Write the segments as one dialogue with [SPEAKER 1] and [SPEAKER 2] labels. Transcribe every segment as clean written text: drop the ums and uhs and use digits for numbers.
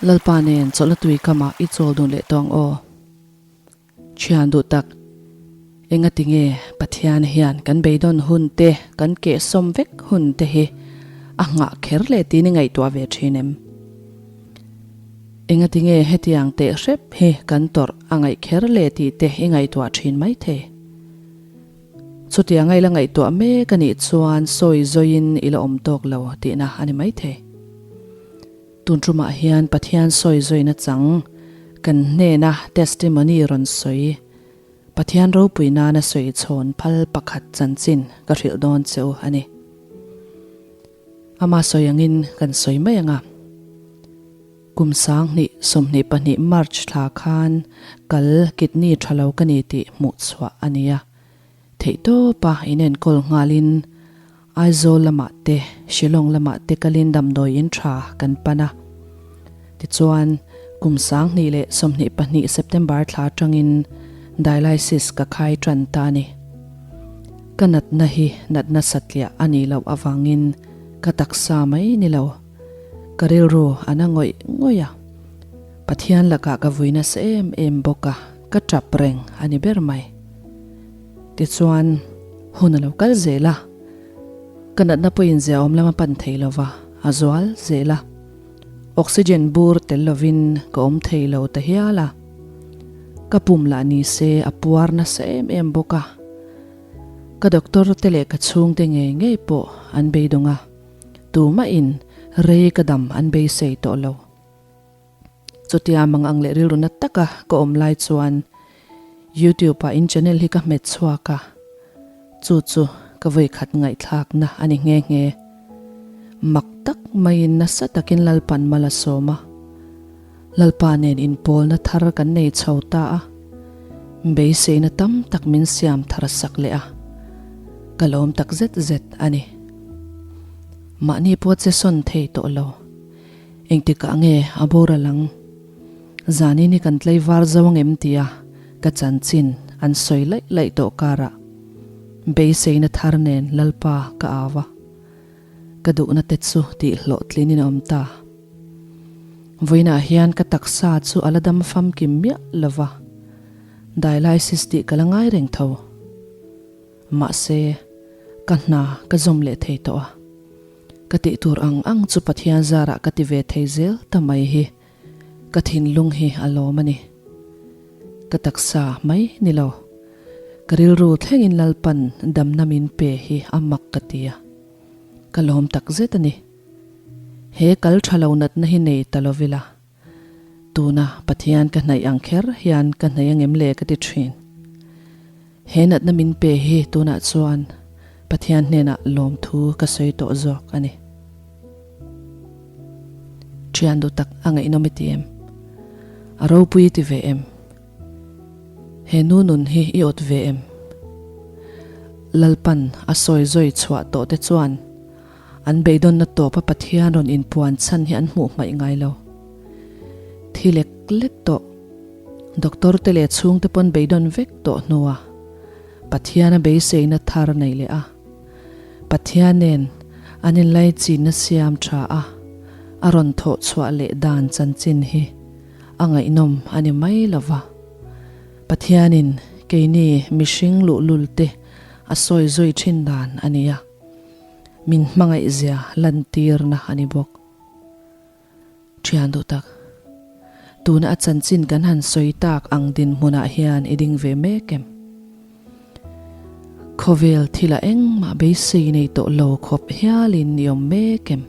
[SPEAKER 1] Lalpa nen chawlhna tui kamah i chawl dun leh tawh ang aw. Thian duh tak, engati nge Pathian hian kan beidawn hun te, kan kehsawm vek hun te hi a nghah kher leh tiin i ngaihtuah ve thin em? Engati nge hetiang teh hrep hi kan tawrh a ngaih kher leh tih te i ngaihtuah thin maithei? Chutianga i la ngaihtuah mek a nih chuan sawi zawiin i la awm tawk lo tihna a ni maithei. Tun tumah hian Pathian sawi zawina chang kan hnena testimony rawn sawi, Pathian ropui nana sawi chhawn phal pakhat chanchin ka hrilh dawn che u a ni. Ama sawi angin kan sawi mai ang a. Kum 2022 March thla khan kal kidney tha lo ka ni tih hmuh chhuah a ni a. Theihtawpa inenkawl nghalin Aizawl lamah te, Shillong lamah te kalin damdawi in tha kan pan a. Tichuan, kum 2022 September thla atangin dialysis ka khai tan ta a ni. Ka natna hi natna satliah a nih loh avangin ka taksa mai ni lo, ka rilru a na ngawih ngawih a. Pathian lakah ka vui nasa em em bawk a, ka tap reng a ni ber mai. Tichuan, hun a lo kal zel a, ka natna pawhin ziaawm lam a pan thei lo va, a zual zel a. Oxygen bur tel lovin ka awm thei lo ta hial a. Ka pum lah ni se a puar nasa em em bawk a. Ka doctor te leh ka chhungte ngei ngei pawh an beidawng a, tumahin rei ka dam an beisei tawh lo. Chutia mang ang leh rilru na taka ka awm lai chuan YouTube ah in channel hi ka hmet chhuak a, chu chu ka vawi khat ngaihthlakna a ni nghe nghe. Mak tak maiin nasa takin Lalpan mal a sawm a, Lalpa nen inpawlna thar kan nei chho ta a, beiseina tam tak min siam thar sak leh a, ka lawm tak zet zet a ni. Mahni pawh che sawn thei tawh lo. Engtikah nge a boral ang? Zanin hi kan tlaivar zo ang em tia ka chanchin an sawi laih laih tawh karah beiseina thar nen Lalpa ka au a, ka duhna te chu tih hlawhtlinin a awm ta. Vawiinah hian ka taksa chu a la dam famkim miah lo va, dialysis tih ka la ngai reng tho. Mahse, ka hna ka zawm leh thei tawh a. Ka tih tur ang ang chu Pathian zarah ka ti ve thei zel ta mai hi ka thinlung hi a lawm a ni. Ka taksa mai ni lo, ka rilru thlengin Lalpan damna min pe hi a mak ka ti a, ka lawm tak zet a ni. He kal tha lo natna hi nei ta lovila, tuna Pathian ka hnaih ang kher hian ka hnaih angem le ka ti thin. He natna min pe hi tunah chuan Pathian hnenah lawmthu ka sawi tawh zawk a ni. Thian duh tak a ngaihnawm i ti em? A ropui i ti ve em? He nu nun hi i awt ve em? Lalpan a sawi zawi chhuah tawh te chuan an beidawnna tawpa Pathian rawn inpuan chhan hi an hmuh hmaih ngai lo. Thi lek lek tawh. Doctor te leh chhungte pawn beidawn vek tawh hnua Pathian a beiseina thar nei leh a, Pathian nen an inlaichinna siam tha a, a rawn thawh chhuah leh dan chanchin hi a ngaihnawm a ni mai lo va. Pathianin keini mihring luhlul te a sawi zui thin dan a ni a, min hmangaihzia lantirna a ni bawk. Thian duh tak, tuna a chanchin kan han sawi tak ang dinhmunah hian i ding ve mek em? Khawvel thila engmah beisei nei tawh lo khawp hialin i awm mek em?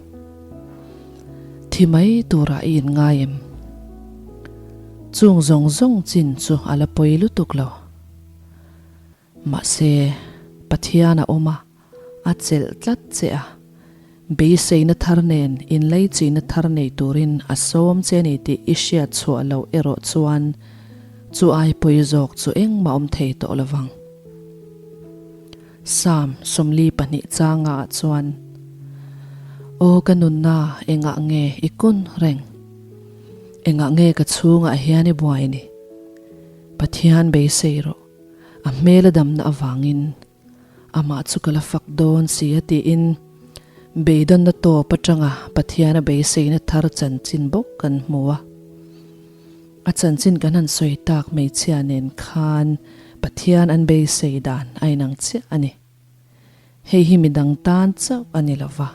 [SPEAKER 1] Thi mai turah i inngai em? Chung zawng zawng chin chu a la pawi lutuk lo. Mahse, Pathian a awm a, a chelh tlat che a. Beiseina thar nen inleichihna thar nei turin a sawm che ni tih i hriat chhuah loh erawh chuan chu ai pawi zawk chu engmah awm thei tawh lo vang. Psalm 42 changa ah chuan, Aw ka nunna engah nge i kun reng? Engah nge ka chhungah hian i buai ni? Pathian beisei rawh. A hmel a damna avangin amah chu ka la fak dawn si a tiin Beidawnna tawp atanga Pathiana beiseina thar chanchin bawk kan hmu a. A chanchin kan han sawi tak hmeichhia nen khan Pathian an beisei dan a inang chiah a ni. Hei hi midang tan chauh a ni lova.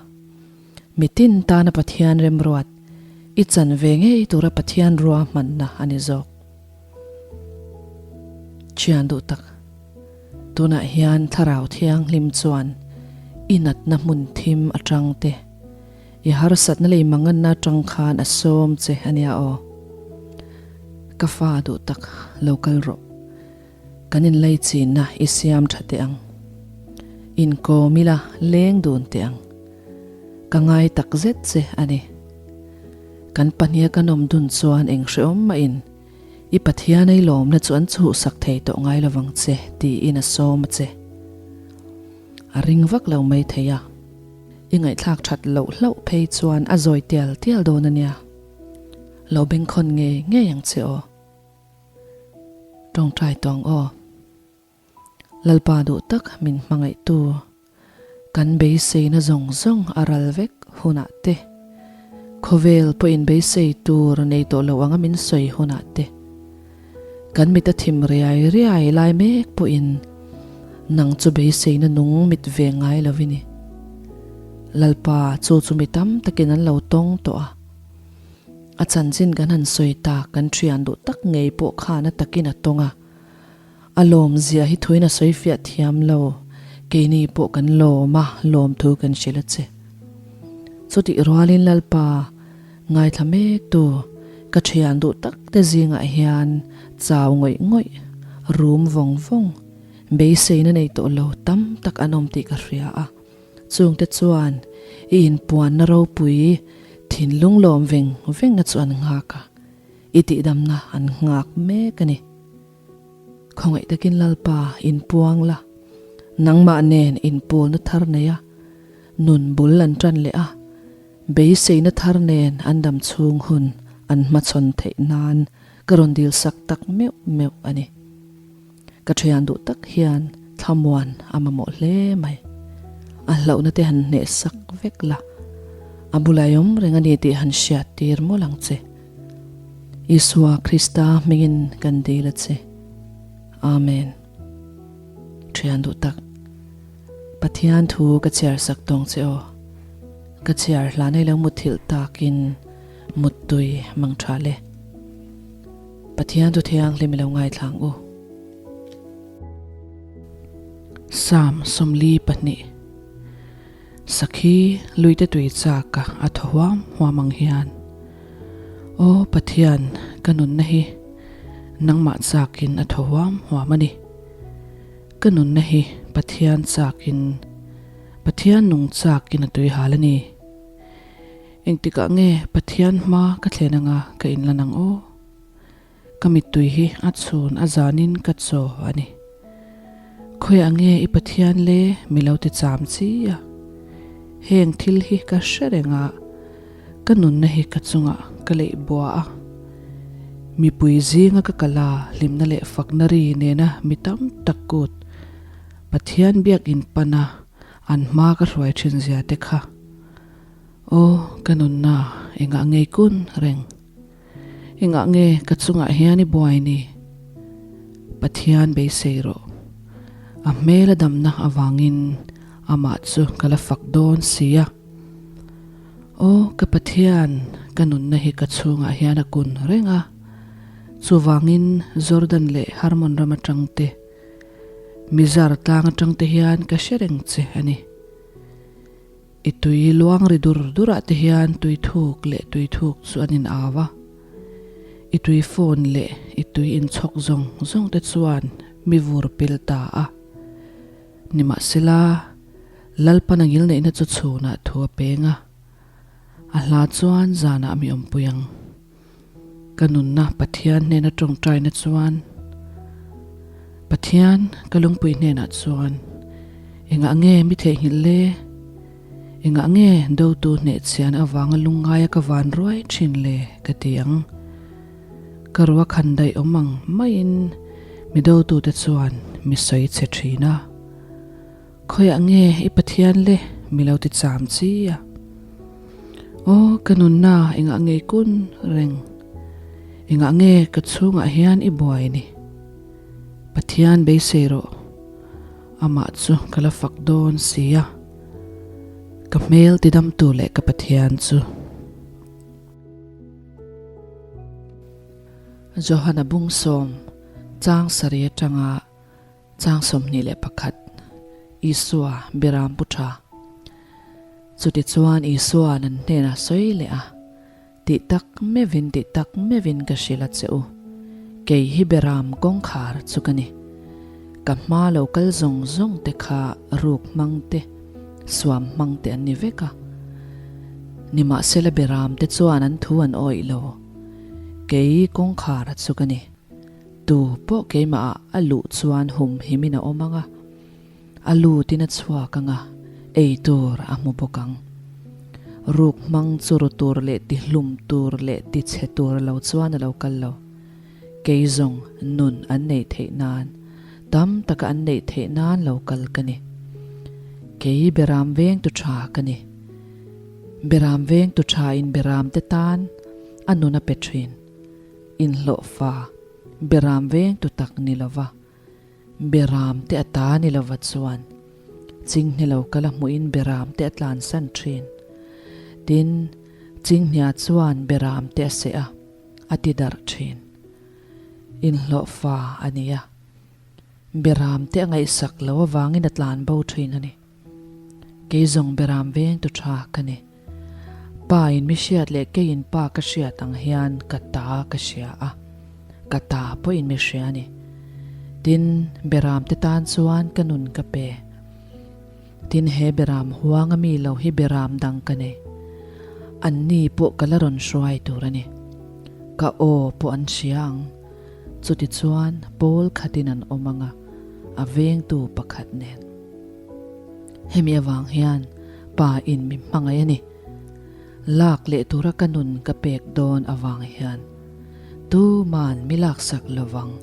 [SPEAKER 1] Mitin tana Pathian remruat i chan ve ngei tura Pathian ruahmanna a ni zawk. Thian duh tak, tunah hian Thlarau Thianghlim chuan i natna hmun thim atang te, i harsatna lei manganna atang khan a sawm che a nia aw. Ka fa duh tak, lo kal rawh. Kan inlaichinna i siam tha teh ang. Inkawm ila leng dun teh ang. Ka ngai tak zet che a ni. Kan pahniha kan awm dun chuan eng hrehawm mahin i Pathian ei lawmna chu an chhuhsak thei tawh ngai lovang che tiin a sawm a che. A ring vak lo mai thei a. I ngaihthlak that loh hlauh phei chuan a zawi tial tial dawn a nia. Lo bengkhawn ngei ngei ang che aw. Tawngtai tawng aw. Lalpa duh tak min hmangaihtu kan beiseina zawng zawng a ral vek hunah te, khawvel pawhin beisei tur nei tawh lo anga min sawi hunah te, kan mit a thim riai riai lai mek pawhin nang chu beiseina nung mit ve ngai lo i ni. Lalpa chu chu mi tam takin an lo tawng tawh a. A chanchin kan han sawi tak kan thian duh tak ngei pawh khan a takin a tawng a. A lawm zia hi thuin a sawi fiah thiam lo, keini pawh kan lawm a, lawm thu kan hrilh a che. Chutih rualin Lalpa ngaithla mek tu ka thian duh tak te zingah hian chau ngawih ngawih, rum vawng vawng, beiseina nei tawh lo tam tak an awm tih ka hria a. Chungte chuan i inpuanna ropui thinlung lawm veng vengna chu an nghak a, i tihdamna an nghak mek a ni. Khawngaih takin Lalpa inpuang la, nangmah nen inpawlna thar nei a, nun bul an tan leh a, beiseina thar nen an dam chhung hun an hmachhawn theih nan ka rawn dilsak tak meuh meuh a ni. Ka thian duh tak hian thlamuan a mamawh hle mai. A hlauhna te han hneh sak vek la, a bulah i awm reng a ni tih han hriat tir mawlh ang che. Isua Krista hmingin kan dil a che. Amen. Thian duh tak, Pathian thu ka chhiar sak tawng che aw. Ka chhiar hlan ei lo muthilh takin muttui mang tha le. Pathian chu thianghlim i lo ngaithla ang u. Psalm 42 Sakhi luite tui chak a a thaw huam huam ang hian, Aw Pathian, ka nunna hi nangmah chakin a thaw huam huam a ni. Ka nunna hi Pathian chakin, Pathian nung chakin a tui hal a ni. Engtikah nge Pathian hma ka thlen anga ka inlan ang aw? Ka mittui hi a chhun a zanin ka chaw a ni. Khawiah nge i Pathian le mi lo ti cham chi a? Heng thil hi ka hre reng a, ka nunna hi ka chungah ka leih bua a. Mipui zinga ka kal a, hlimna leh fakna ri nena mi tam tak kut Pathian biakinn pana an hma ka hruai thin zia te kha. Aw, ka nunna engah ngei kun reng? Engah nge ka chungah hian i buai ni? Pathian beisei rawh. A hmel a damna avangin amah chu ka la fak dawn si a. Aw, ka Pathian, ka nunna hi ka chhungah hian a kun reng a. Chuvangin Jordan leh Hermon ram atang te, Mizar tlang atang te hian ka hre reng che a ni. I tui luang ri dur durah te hian tui thuk leh tui thuk chu an in au a. I tui phone leh i tui inchhawk zawng zawng te chuan mi vur pil ta a. Nimahsela, Lalpan a ngilneihna chu chhunah thu a peng a, a hla chuan zanah mi awmpui ang. Ka nunna Pathian hnena tawngtaina chuan Pathian ka lungpui hnenah chuan engah nge mi theihnghilh le? Engah nge dotu hnehchhian avanga lungngaia ka van ruai thin le? ka ti ang. Ka rua khan daih awm ang maiin mi dotute chuan mi sawi chhe thin a. Khawiah nge i Pathian le? mi lo ti cham chi a. Aw ka nunna engah nge kun reng? Engah nge ka chhungah hian i buai ni? Pathian beisei rawh, amah chu ka la fak dawn si a, ka hmel tidamtu leh ka Pathian chu. Johana Bungsawm chang sarih atanga chang 21, Isua Biram Pu Tha. Chutichuan Isua'n an hnenah sawi leh a, Tih tak meuhin, tih tak meuhin ka hrilh a che u, kei hi Biram kawngkhar chu ka ni. Ka hma lo kal zawng zawng te kha ruk hmang te, suam hmang te an ni vek a. Nimahsela Biram te chuan an thu an awih lo. Kei kawngkhar chu ka ni. Tu pawh keimah ah a luh chuan hum himin a awm ang a, a lutin a chhuak ang a, ei tur a hmu bawk ang. Ruk hmang chu ru tur leh ti hlum tur leh ti chhe tur lo chuan a lo kal lo. Kei zawng nun an neih theih nan, tam taka an neih theih nan lo kal ka ni. Kei Beram vengtu tha ka ni. Beram vengtu tha in Beram te tan a nun a pe thin. Inhlawhfa, Beram vengtu tak ni lova, Beram te a ta ni lova chuan Chinghne lo kal a hmuhin Beram te a tlansan thin. Tin, Chinghnia chuan Beram te a seh a. a ti darh thin. Inhlawhfa a ni a, Beram te a ngaihsak lo avangin a tlan bo thin a ni. Kei zawng Beram veng tu tha ka ni. Pa in mi hriat leh keiin pa ka hriat ang hian ka ta ka hria a, ka ta pawhin mi hria a ni. Tin, Beram te tan chuan ka nun ka pe. Tin, he beram huanga mi lo hi beram dang ka nei. Anni pawh ka la rawn hruai tur a ni. Ka aw pawh an hria ang. Chutichuan pawl khatin an awm ang a, a vengtu pakhat nen. Hemi avang hian pa in mi hmangaih a ni. Lak leh tura ka nun ka pek dawn avang hian tuman mi laksak lovang.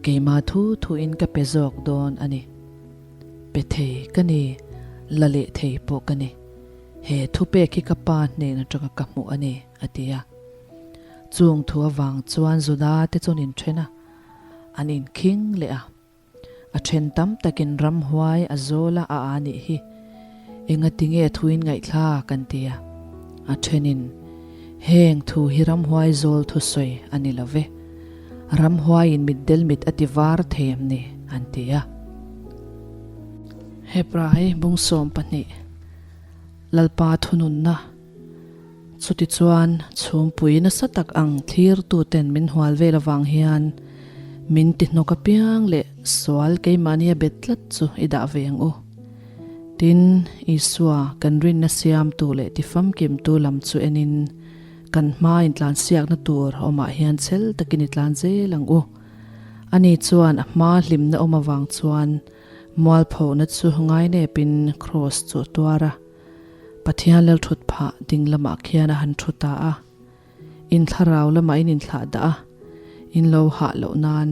[SPEAKER 1] Keimah thu thuin ka pe zawk dawn a ni. Pe thei ka ni, la leh thei pawh ka ni. He thupek hi ka pa hnen atanga ka hmuh a ni, a ti a. Chung thu avang chuan Juda te chuan inthen a, an inkhing leh a. A then tam takin ramhuai a zawl a a a nih hi. Engatinge thuin ngaihthlak an ti a. A thenin, Heng thu hi ramhuai zawl thusawi a ni lo ve. Ramhuaiin mitdel mit a ti var thei em ni? an ti a. Hebrai bung 12 Lalpa thununna Chutichuan chhumpui nasa tak ang thlirtuten min hual vel avang hian min ti hnawk apiang leh sual keimahnia bet tlat chu i dah ve ang u. Tin, Isua kan rinna siamtu leh tifamkimtu lam chu enin Kan hma intlansiakna tur awmah hian chhel takin i tlan zel ang u. Ani chuan a hma hlimna awm avang chuan mualphona chu ngainepin kraws chu a tuar a. Pathian lalthut phah ding lamah khian a han thu ta a. In thlarau lamah in inthlah dah a, in lo hah loh nan.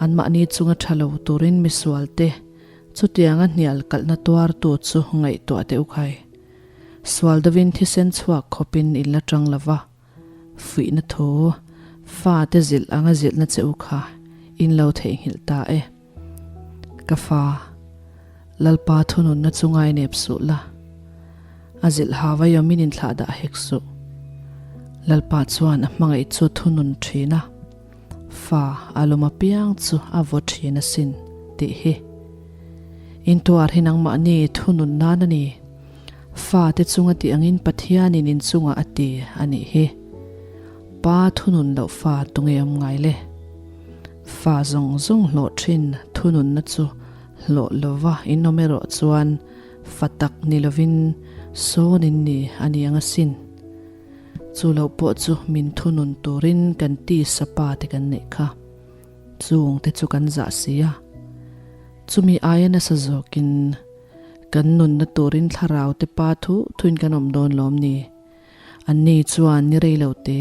[SPEAKER 1] Anmahni chunga tha lo turin misualte chutianga hnial kalhna tuartu chu ngaihtuah teh u khai. Sual deuhin thisen chhuak khawpin in la tang lo va, fuihna thu, fate zilh anga zilhna che u kha in lo theihnghilh ta e. Ka fa, Lalpa thununna chu ngainep suh la, a zilh ha vaiawmin in thlah dah hek suh. Lalpa chuan a hmangaih chu thunun thin a, fa a lawm apiang chu a vaw thin asin tih hi. Intuar hi nangmahni thunun nan a ni. Fate chunga tih angin Pathianin inchungah a ti a nih hi. Pa thunun loh fa tunge awm ngai le? Fa zawng zawng hlawh thin thununna chu hlawh lova in awm erawh chuan fa tak ni lovin sawn in ni a ni ang asin. Chu loh pawh chu min thunun turin kan tisa pa te kan neih kha. Chung te chu kan zah si a. Chumi aia nasa zawkin Kan nunna turin thlarau te pa thu thuin kan awm dawn lawm ni? Anni chuan ni rei lo te,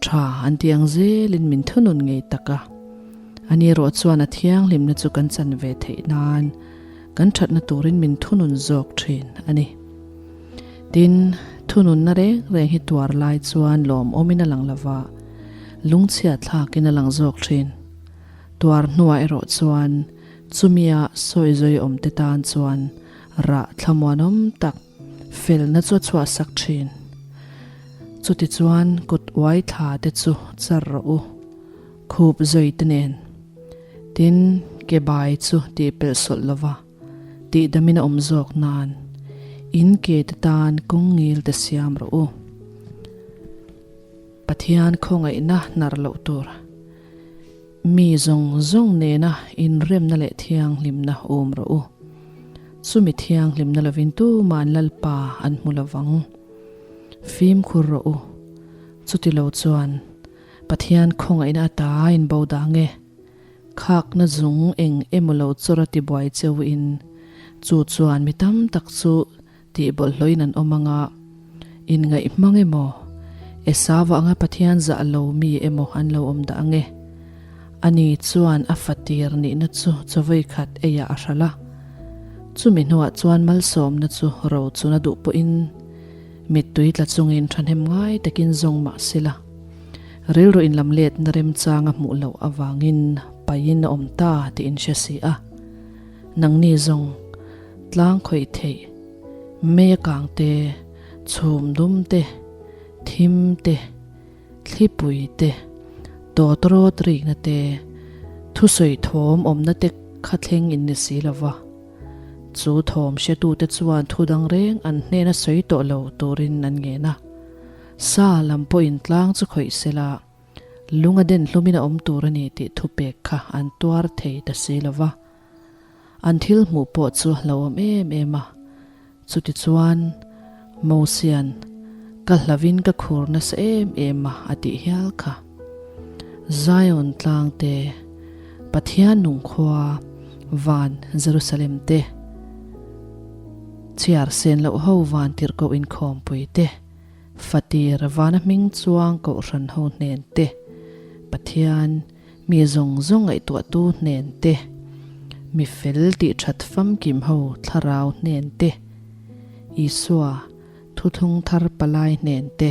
[SPEAKER 1] tha an ti ang zelin min thunun ngei tak a. Ani erawh chuan a thianghlimna chu kan chan ve theih nan Kan thatna turin min thunun zawk thin a ni. Tin, thununna reng reng hi tuar lai chuan lawmawmin a lang lova, lungchhia thlakin a lang zawk thin. Tuar hnuah erawh chuan chumia sawi zawi awmte tan chuan rah thlamuanawm tak felna chu a chhuahsak thin. Chutichuan kut uai thla te chu char rawh u, khup zawi te nen. Tin, ke bai chu tih pelh sawlh lova tihdamin a awm zawk nan in ke te tan kawng ngil te siam rawh u. Pathian khawngaihna hnar loh tur mi zawng zawng nena inremna leh thianghlimna awm rawh u. Chumi thianghlimna lovin tuman Lalpa an hmu lovang. Fimkhur rawh u. Chuti lo chuan Pathian khawngaihna ata in bo dang e. Khakna zung eng emaw lo chawr a tibuai cheu in chu chuan mi tam tak chu tih bawlhhlawhin an awm anga, inngaih hmang emaw, Esau anga Pathian zah lo mi emaw an lo awm dah ange. Ani chuan a fatir nihna chu chawei khat eiah a hralh a. Chumi hnuah chuan malsawmna chu ro chuna duh pawhin mittui tla chungin thahnem ngai takin zawng mah sela. Rilru inlam letna remchang a hmuh loh avangin paihin a awm ta tih in hre si a. Nangni zawng tlang khawih theih, mei a kang te, chhum dum te, thim te, thlipui te, tawtrawt rikna te, thusawi thawm awmna te kha thleng in ni si lo va. Chu thawm hretute chuan thu dang reng an hnena sawi tawh lo turin an ngen a. Sa lam pawhin tlang chu khawih se la, lung a den hlumin a awm tur a ni tih thupek kha an tuar thei ta si lo va. An thil hmuh pawh chu a hlauhawm em em a. Chutichuan, Mosia'n, Ka hlavin ka khur nasa em em a, a tih hial kha. Zion tlang te, Pathian nung khua, van Jerusalem te, chhiar sen loh ho van tirhkoh inkhawmpui te, Fatir vana hming chuang kohhran ho hnen te, Pathian mi zawng zawng ngaihtuahtu hnen te, mi fel tih that famkim ho thlarau hnen te, Isua thuthlung thar palai hnen te,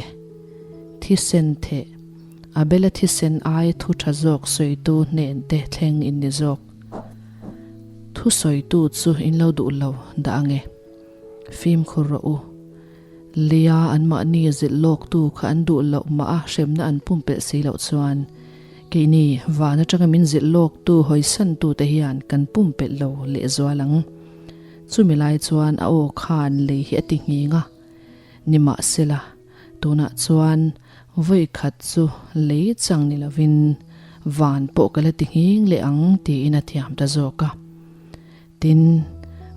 [SPEAKER 1] thisen theh, Abela thisen ai thu tha zawk sawitu hnen te thleng in ni zawk. Thu sawitu chu in lo duh lo dah ange. Fimkhur rawh u. Leia anmahni zilh lawktu kha an duh loh mah a hremna an pumpelh si loh chuan keini van atanga min zilh lawktu hawisantute hian kan pumpelh lo lehzual ang. Chumi lai chuan a aw khan lei hi a ti nghing a, nimahsela tunah chuan vawi khat chu lei chang ni lovin van pawh ka la ti nghing leh ang tiin a thiam ta zawk a. Tin,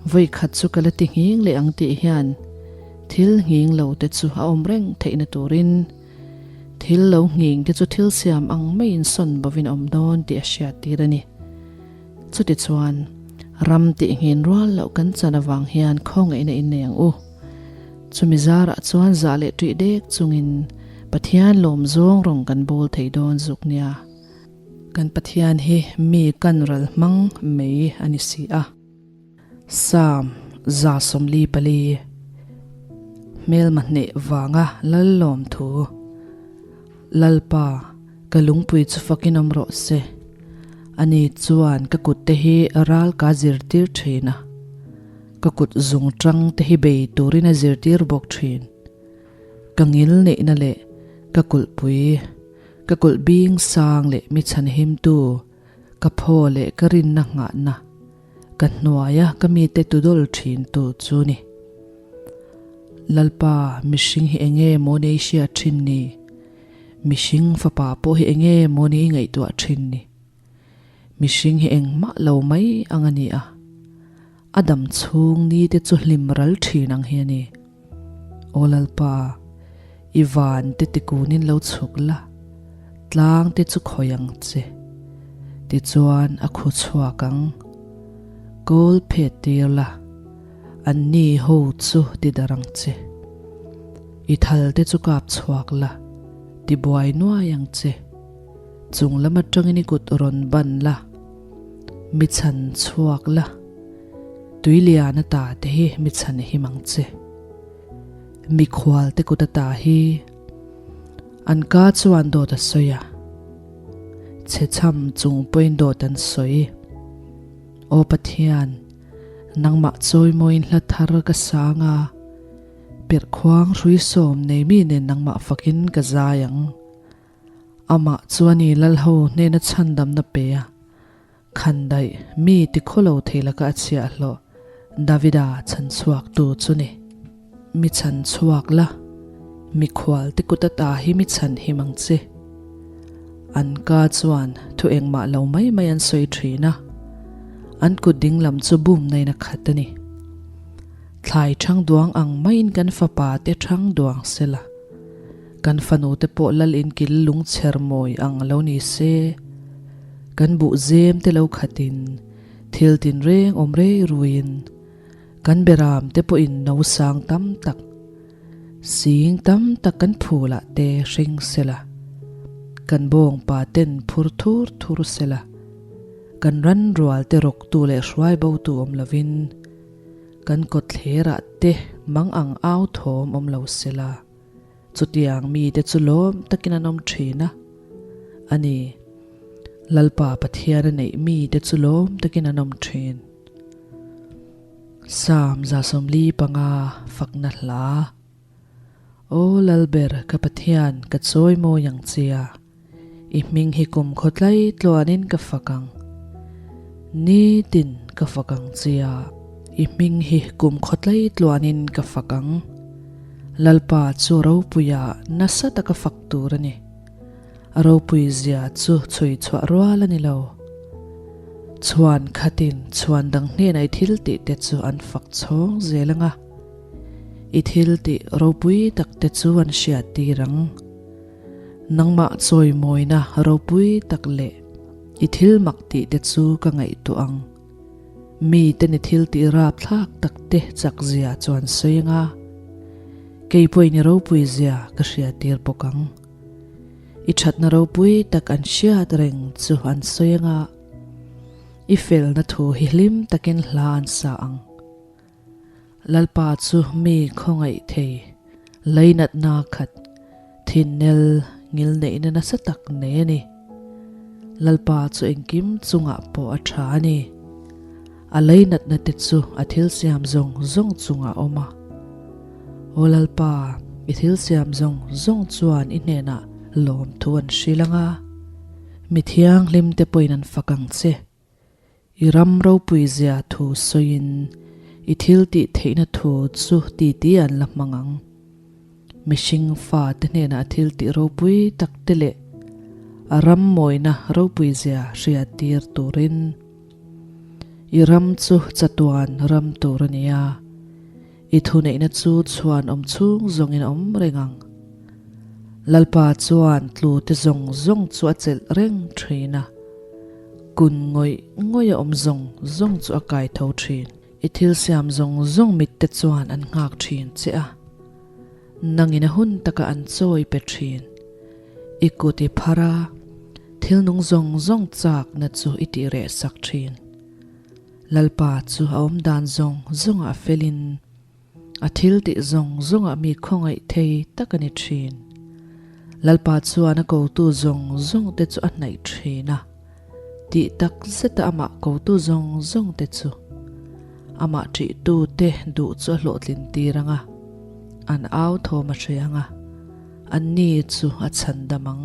[SPEAKER 1] vawi khat chu ka la ti nghing leh ang tih hian thil nghing lo te chu a awm reng theihna turin thil lo nghing te chu thil siam ang maiin sawn bovin a awm dawn tih a hriat tir a ni. Chutichuan, ram tih nghin rual loh kan chan avang hian khawngaihna in nei ang u. Chumi zarah chuan zah leh ṭih dek chungin Pathian lawm zawng rawng kan bawl thei dawn zuk nia. Kan Pathian hi mi kan ral hmang mai a ni si a. Psalm 144 Hmelma hneh vanga lal lawm thu Lalpa, ka lungpui chu fakin awm rawh se. Ani chuan ka kut te hi ral ka zirtir thin a, ka kut zung tang te hi bei turin a zirtir bawk thin. Ka ngil neihna leh ka kulhpui Ka kulh bing sang leh mi chhanhimtu, ka phaw leh ka rinna nghahna, ka hnuaia ka mite tudawl thintu chu ni. Lalpa, mihring hi enge maw ni i hriat thin ni? Mihring fapa pawh hi enge maw ni i ngaihtuah thin ni? Mihring hi engmah lo mai ang a ni a, a dam chhung ni te chu hlim ral thin ang hi a ni. Aw Lalpa, i van te tikunin lo chhuk la, tlang te chu khawi ang che. Tichuan a khu chhuak ang. Kawl phet tir la, anni ho chu ti darh ang che. I thal te chu kap chhuak la, ti buai nuai ang che. Chung lam atangin i kut rawn ban la, mi chhan chhuak la. Tuilian ata te hi mi chhan him ang che. Mikhual te kut ata hi an ka chuan dawt a sawi a, chhe chham chung pawhin dawt an sawi. Aw Pathian, nangmah chawimawiin hla thar ka sang a, perhkhuang hrui sawm nei mi nen nangmah fakin ka zai ang. Amah chuan i Lalho hnena chhandamna pe a, Khandaih mi ti khawlo thei laka a chhiahhlawh Davida chhanchhuak tu chu ni. Mi chhanchhuak la, mikhual te kut ata hi mi chhan him ang che. An ka chuan thu engmah lo mai mai an sawi thin a, an kut dinglam chu bum nain a khat a ni. Thlai thang duang ang maiin kan fapa te thang duang sela, Kan fanu te pawh lal in kil lung chher mawi ang lo ni se, kan buh zem te lo khat in thil tin reng awm rei rui in kan beram te pawh in no sang tam tak, sing tam tak kan phul ah te hring sela, kan bawng pa ten phur thur thur sela, kan ran rual te rawk tu leh hruai bo tu awm lo in kan kawtthler ah te mang ang au thawm awm lo sela. Chutiang mite chu lawm takin an awm thin a, a ni, Lalpa Pathian a neih mite chu lawm takin an awm thin. Psalm 145 fakna hla. Aw Lalber ka Pathian ka chawi mawi ang che a. I hming hi kum khawtlai tluanin ka fak ang. Nitin ka fak ang chia. I hming hi kum khawtlai tluanin ka fak ang. Lalpa chu ropuia nasa taka fak tur a ni. A ropui zia chu chhui chhuah rual a ni lo. Chhuan khatin chhuan dang hnena i thil tih te chu an fak chhawng zel ang a. I thil tih ropui tak te chu an hriat tir ang. Nangmah chawimawina ropui tak leh i thil mak tih te chu ka ngaihtuah ang. Miten i thil tih rapthlak tak te chak zia chuan sawi anga, kei pawhin i ropui zia ka hriattir bawk ang. I thatna ropui tak an hriat reng chu an sawi anga, i felna thu hi hlim takin hla an sa ang. Lalpa chu mi khawngaih thei, leinatna khat, thinnel ngilneihna nasa tak nei a ni. Lalpa chu engkim chungah pawh a tha a ni. A leinatna te chu a thil siam zawng zawng chungah a awm a. Aw Lalpa, i thil siam zawng zawng chuan i hnenah lawmthu an hrilh ang a, mi thianghlim te pawhin an fak ang che. I ram ropui zia thu sawiin i thil tih theihna thu chu titi an la hmang ang. Mihring fate hnenah thil tih ropui tak te leh a ram mawina ropui zia hriat tir turin i ram chu chatuan ram tur a ni a, i thuneihna chu chhuan awm chhung zawngin a awm reng ang. Lalpa chuan tlu te zawng zawng chu a chelh reng thin a. Kun ngawih ngawih a awm zawng zawng chu a kai tho thin. I thil siam zawng zawng mit te chuan an nghak thin che a, nangin a hun taka an chawi pe thin. I kut i phar a, thil nung zawng zawng chakna chu i tih reh sak thin. Lalpa chu a awm dan zawng zawngah a felin, A thil tih zawng zawngah mi khawngaih thei tak a ni thin. Lalpa chuan a kotu zawng zawng te chu a hnaih thin a, tih tak zeta amah kotu zawng zawng te chu amah ṭihtu te duh chu a hlawhtlin tir ang a, an au thawm a hre ang a, anni chu a chhandam ang.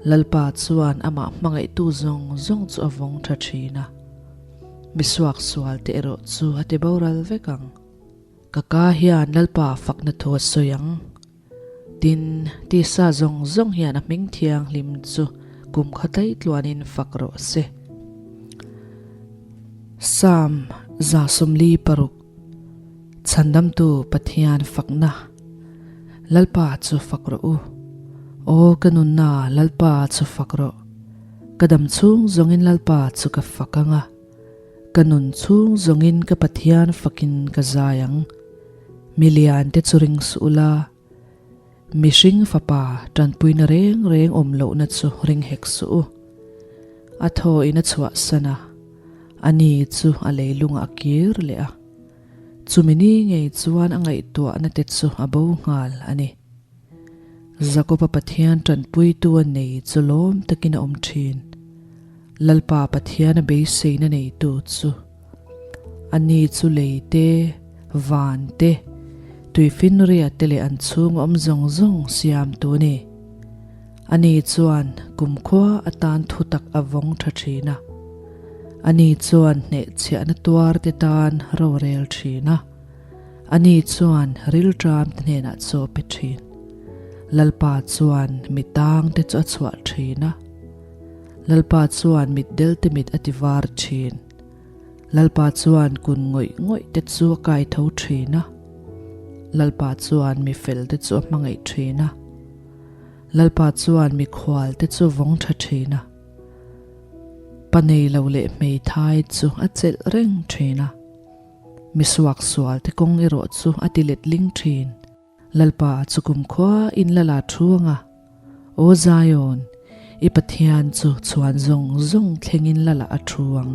[SPEAKER 1] Lalpa chuan amah hmangaihtu zawng zawng chu a vawng ṭha thin a. Mi suaksual te erawh chu a ti boral vek ang. Ka ka hian Lalpa fakna thu a sawi ang. Tin, tisa zawng zawng hian a hming thianghlim chu kum kha tlaih tluanin fak rawh se. Psalm 146, Chhandamtu Pathian fakna, Lalpa chu fak rawh u. Aw ka nunna Lalpa chu fak rawh. Ka dam chhung zawngin Lalpa chu ka fak ang a, ka nun chhung zawngin ka Pathian fakin ka zai ang. Mi liante chu ring suh ula, mihring fapa tanpuina reng reng awm lohna chu ring hek suh u. A thaw in a chhuahsan a. Ani chu a leilungah a kir leh a, chumi ni ngei chuan a ngaihtuahna te chu a bo nghal a ni. Jakob-a Pathian tanpuitu a nei chu lawm takin a awm thin. Lalpa Pathian a beiseina neitu chu Ani chu lei te, van te, tuifinria te leh an chhung awm zawng zawng siamtu a ni. Ani chuan kumkhua atan thutak a vawng tha thin a. Ani chuan hnehchhiahna tuar te tan rorel thin a. Ani chuan rilṭam te hnenah chaw pe thin. Lalpa chuan mi tang te chu a chhuah thin a. Lalpa chuan mitdel te mit a ti var thin. Lalpa chuan kun ngawih ngawih te chu a kai tho thin a. Lalpa chuan mi fel te chu a hmangaih thin a. Lalpa chuan mikhual te chu vawng tha thin a. Pa nei lo leh hmeithai chu a chelh reng thin a. Mi suaksual te kawng erawh chu a ti letling thin. Lalpa chu kumkhua in la la thu anga, Aw Zion, i Pathian chu chhuan zawng zawng thlengin la la a thu ang,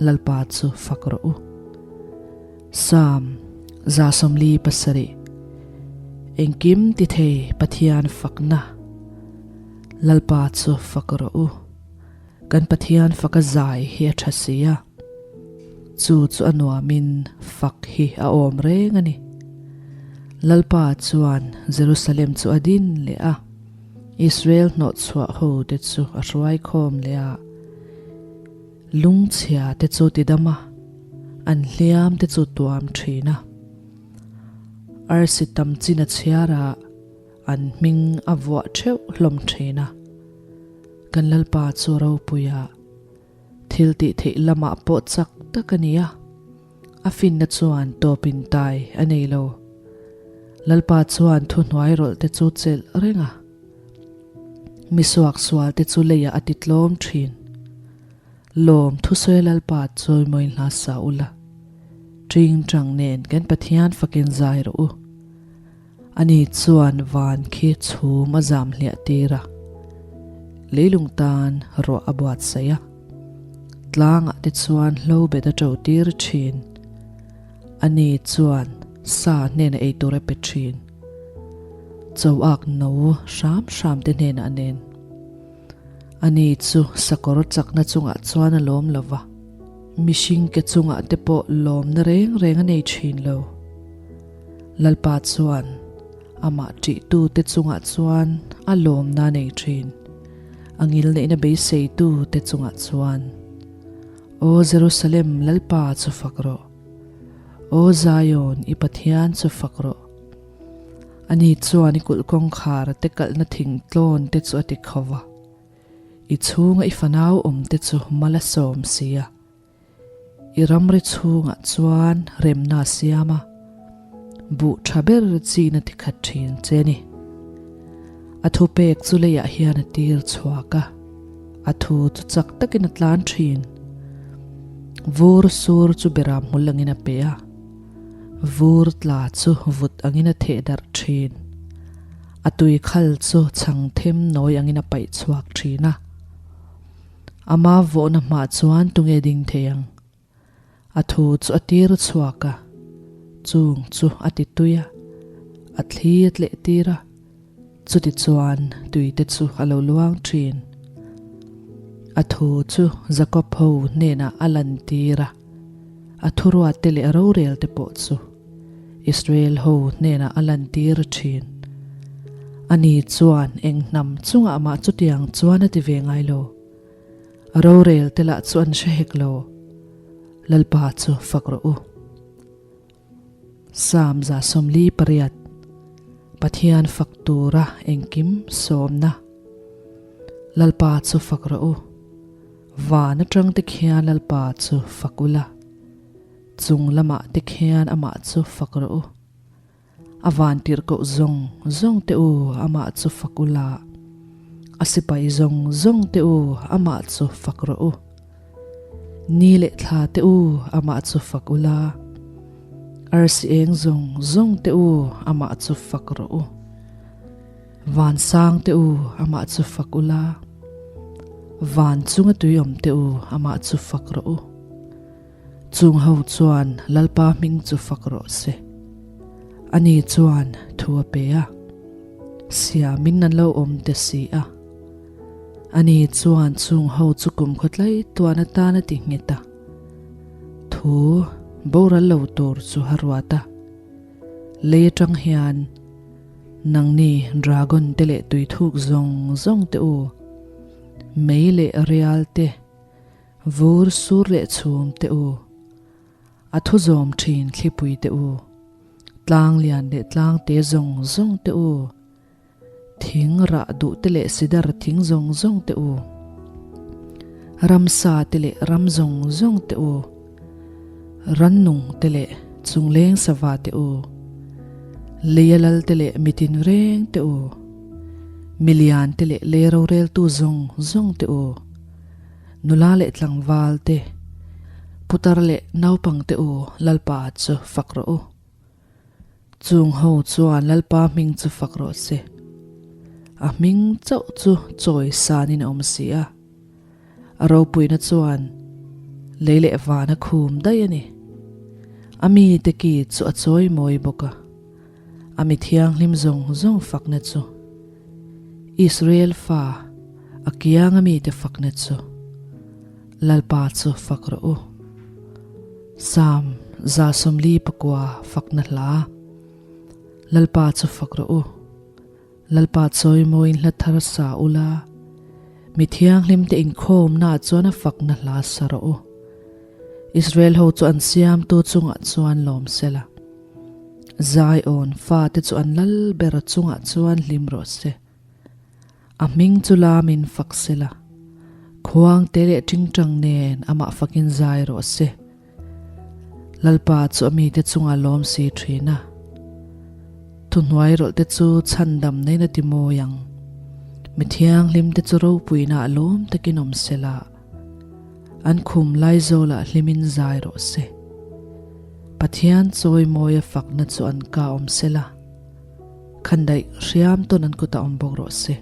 [SPEAKER 1] Lalpa chu fak rawh u. Psalm 147 Engkim ti thei Pathian fakna Lalpa chu fak rawh u. Kan Pathian faka zai hi a tha si a, chu chu a nuamin fak hi a awm reng a ni. Lalpa chuan Jerusalem chu a din leh a, Israel hnawhchhuah ho te chu a hruai khawm leh a, lungchhia te chu tidam a, an hliam te chu tuam thin a. Arsi tam chin a chhiar a, an hming a vuah theuh hlawm thin a. Kan Lalpa chu ropuia thil tih theih lamah pawh chak tak a ni a, a finna chuan tawpin tai a nei lo. Lalpa chuan thuhnuai rawlh te chu chelh reng a, mi suaksual te chu leiah a ti tlawm thin. Lawm thusawi Lalpa chawimawi hla sa ula, ṭingṭang nen kan Pathian fakin zai rawh u. Ani chuan van khi chhum a zam hliah tir a, leilung tan ruah a buatsaih a. Tlangah te chuan hlo bet a ṭo tir ṭhin. Ani chuan sa hnenah ei tur a pe ṭhin. Choak no hram hram te hnenah a nen. Ani chu sakawr chakna chungah chuan a lawm lo va, mihring ke chungah te pawh lawmna reng reng a nei ṭhin lo. Lalpa chuan amah ṭihtute chungah chuan a lawmna a nei ṭhin, a ngilneihna beiseitute chungah chuan. Aw Jerusalem, Lalpa chu fak rawh! Aw Zion, i Pathian chu fak rawh! Ani chuan i kulh kawngkhar te kalhna thingtlawn te chu a ti kho va, i chhunga i fanau awmte chu mal a sawm si a. I ramri chhungah chuan remna a siam a, buh tha ber chin a ti khat thin che a ni. A thupek chu leiah hian a tir chhuak a, a thu chu chak takin a tlan thin. Vur sur chu beram hmul angin a pe a, vur tla chu vut angin a theh darh thin. A tui khal chu chhang them nawi angin a paih chhuak thin a. Ama vawhna hmah chuan tunge ding thei ang? A thu chu a tir chhuak a, chung chu a ti tui a, a thli a tleh tir a, chuti chuan tui te chu a lo luang thin. A thu chu Jakob ho hnenah a lan tir a, a thuruat te leh a rorel te pawh chu Israel ho hnenah a lan tir thin. Ani chuan eng hnam chungah mah chutiang chuan a ti ve ngai lo. A rorel te lah chu an hre hek lo. Lalpa chu fak rawh u. Psalm 148 Pathian fak tura engkim sawmna Lalpa chu fak rawh u. Van atang te khian Lalpa chu fak ula. Chung lamah te khian amah chu fak rawh u. A van tirhkoh zawng zawng te u amah chu fak u la. A sipai zawng zawng te u amah chu fak rawh u. Ni leh thla te u amah chu fak u la. Arsi eng zawng zawng te u amah chu fak rawh u. Van sang te u amah chu fak u la. Van chunga tui awm te u amah chu fak rawh u. Chung ho chuan Lalpa hming chu fak rawh se. Ani chuan thu a pe a, siamin an lo awm te si a. Ani chuan chung ho chu kumkhaw tlai tuan atan a ti nghet a. Thu boral lo tur chu a ruat a. Lei atang hian nangni dragon te leh tui thuk zawng zawng te u, mei leh rial te, vur sur leh chhum te u, a thu zawm thin thlipui te u, tlang lian leh tlang te zawng zawng te u, Thing rah duh te leh sidar thing zawng zawng te u, ramsa te leh ram zawng zawng te u, rannung te leh chungleng sava te u, leia lal te leh mitin reng te u, milian te leh lei roreltu zawng zawng te u, nula leh tlangval te, putar leh naupang te u Lalpa chu fak rawh u. Chung ho chuan Lalpa hming chu fak rawh se. A hming chauh chu chawi sanin a awm si a. A ropuina chuan lei leh van a khum daih a ni. A mite ki chu a chawi mawi bawk a. A mi thianghlim zawng zawng fakna chu Israel fa a kianga mite fakna chu Lalpa chu fak rawh u. Psalm 149 fakna hla. Lalpa chu fak rawh u. Lalpa chawimawiin hla thar sa ula, mi thianghlimte inkhawmnaah chuan a fakna hla sa rawh u. Israel ho chu an siamtu chungah chuan lawm sela. Zion fate chu an lal ber chungah chuan hlim rawh se. A hming chu lamin fak sela, khuang te leh tingtang nen amah fakin zai rawh se. Lalpa chu a mite chungah lawm si thin a, thuhnuai rawlh te chu chhandam neiin a ti mawi ang. Mi thianghlim te chu ropuina ah lawm takin awm sela, an khum laizawlah hlimin zai rawh se. Pathian chawimawia fakna chu an ka awm sela. Khandaih hriam tawn an kutah awm bawk rawh se.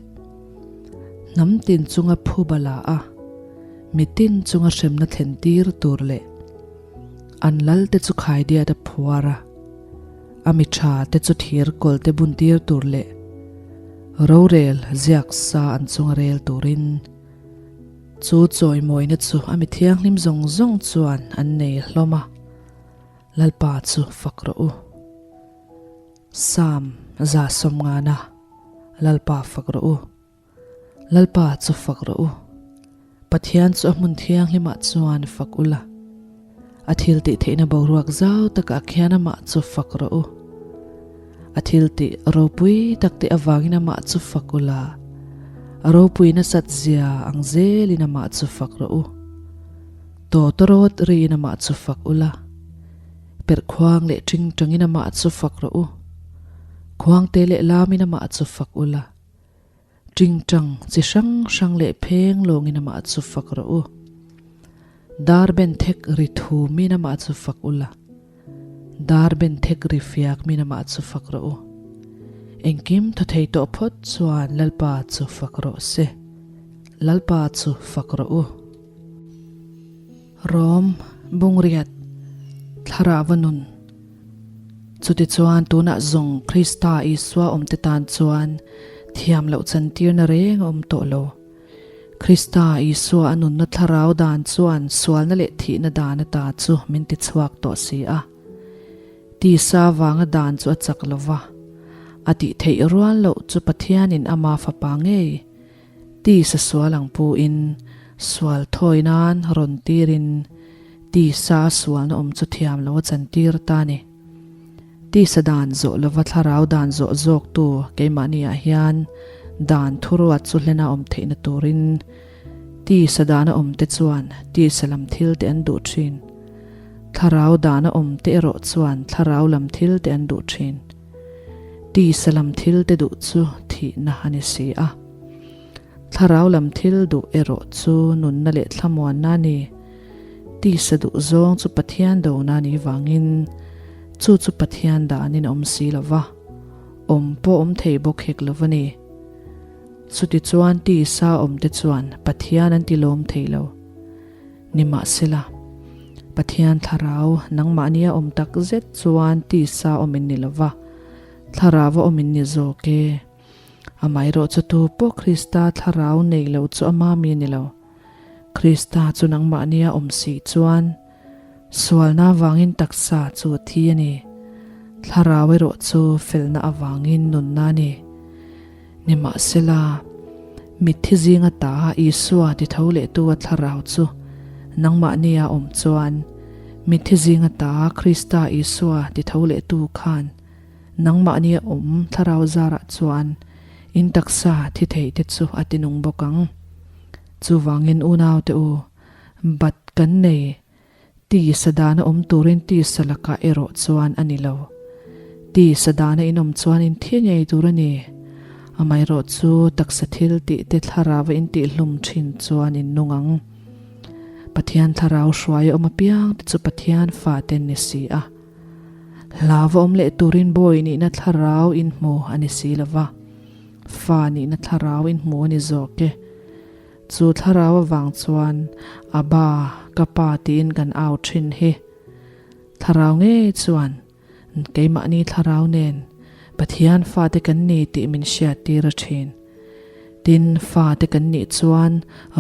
[SPEAKER 1] Hnam tin chunga phuba la a, mitin chunga hremna thlen tir tur leh an lal te chu khaidiat a phuar a, a mi tha te chu thir kawl te bun tir tur leh rorel ziak sa an chunga rel turin chu chawimawina chu a mi thianghlim zawng zawng chuan an nei hlawm a, Lalpa chu fak rawh u. Psalm 150 Lalpa fak rawh u. Lalpa chu fak rawh u. Pathian chu a hmun thianghlimah chuan fak ula. A thil tih theihna boruak zau takah khian amah chu fak rawh u. A thil tih ropui tak te avangin amah chu fak ula. A ropui nasat zia ang zelin amah chu fak rawh u. Tawtawrawt riin amah chu fak ula. Perhkhuang leh ṭingṭangin amah chu fak rawh u. Khuangte leh lamin amah chu fak ula. Ṭingṭang chi hrang hrang leh pheng lawngin amah chu fak rawh u. Dar ben thek ri thumin amah chu fak ula. Dar ben thek ri fiakmin amah chu fak rawh u. Engkim thaw thei tawh phawt chuan Lalpa chu fak rawh se. Lalpa chu fak rawh u. Rom, Bungriat, Thlarau nun. Chutichuan tunah zawng Krista Isua awmte tan chuan thiam loh chantirna reng a awm tawh lo. Krista Isua a nunna thlarau dan chuan sualna leh thihna dan ata chu min tichhuak tawh si a. Tisa vanga dan chu a chak lo va, a tih theih rual loh chu Pathianin ama fapa ngei Tisa sual ang pu in sual thawi nan rawn tir in tisa a sualna awm chu thiam lo a chan tir ta ni. Tisa dan zawh lova thlarau dan zawh zawk tu keimahni ah hian dan thuruat chu hlena awm theihna turin tisa dana awm te chuan tisa lam thil te an duh thin. Thlarau dana awm te erawh chuan thlarau lam thil te an duh thin. Tisa lam thil te duh chu thihna a ni si a. Thlarau lam thil duh erawh chu nunna leh thlamuanna a ni. Tisa duh zawng chu Pathian dona a nih vangin chu chu Pathian danin a awm si lo va, awm pawh awm thei bawk hek lo va ni. Chutichuan tisa awmte chuan Pathian an ti lawm thei lo. Nimahsela. Pathian thlarau nangmahnia awm tak zet chuan tisa awm in ni lo va, thlarau a awm in ni zawk e. Amaherawhchu tu pawh Krista thlarau nei lo chu ama mi a ni lo. Krista chu nangmahnia awm si chuan sualna avangin taksa chu a thi a ni. Thlarau erawh chu felna avangin nunna a ni. Nimahsela, mitthi zinga ta Isua ti tho lehtu a thlarau chu nangmahnia awm chuan mitthi zinga ta Krista Isua ti tho lehtu khan nangmahnia awm thlarau zarah chuan in taksa thi thei te chu a ti nung bawk ang. Chuvangin unaute u, bat kan nei Tisa dana awm turin tisa lakah erawh chuan a ni lo. Tisa dana in awm chuan in thi ngei tur a ni. Amaherawh chu taksa thil tih te thlarau a intihhlum thin chuan in nung ang. Pathian thlarau hruai a awm apiang te chu Pathian fate an ni si a. Hlau a awm leh turin bawi nihna thlarau in hmu a ni si lo va, fa nihna thlarau in hmu a ni zawk e. Chu thlarau avang chuan Abba, ka pa tiin kan au thin hi. Thlarau ngei chuan keimahni thlarau nen Pathian fate kan ni tih min hriattir a thin. Tin, fate kan nih chuan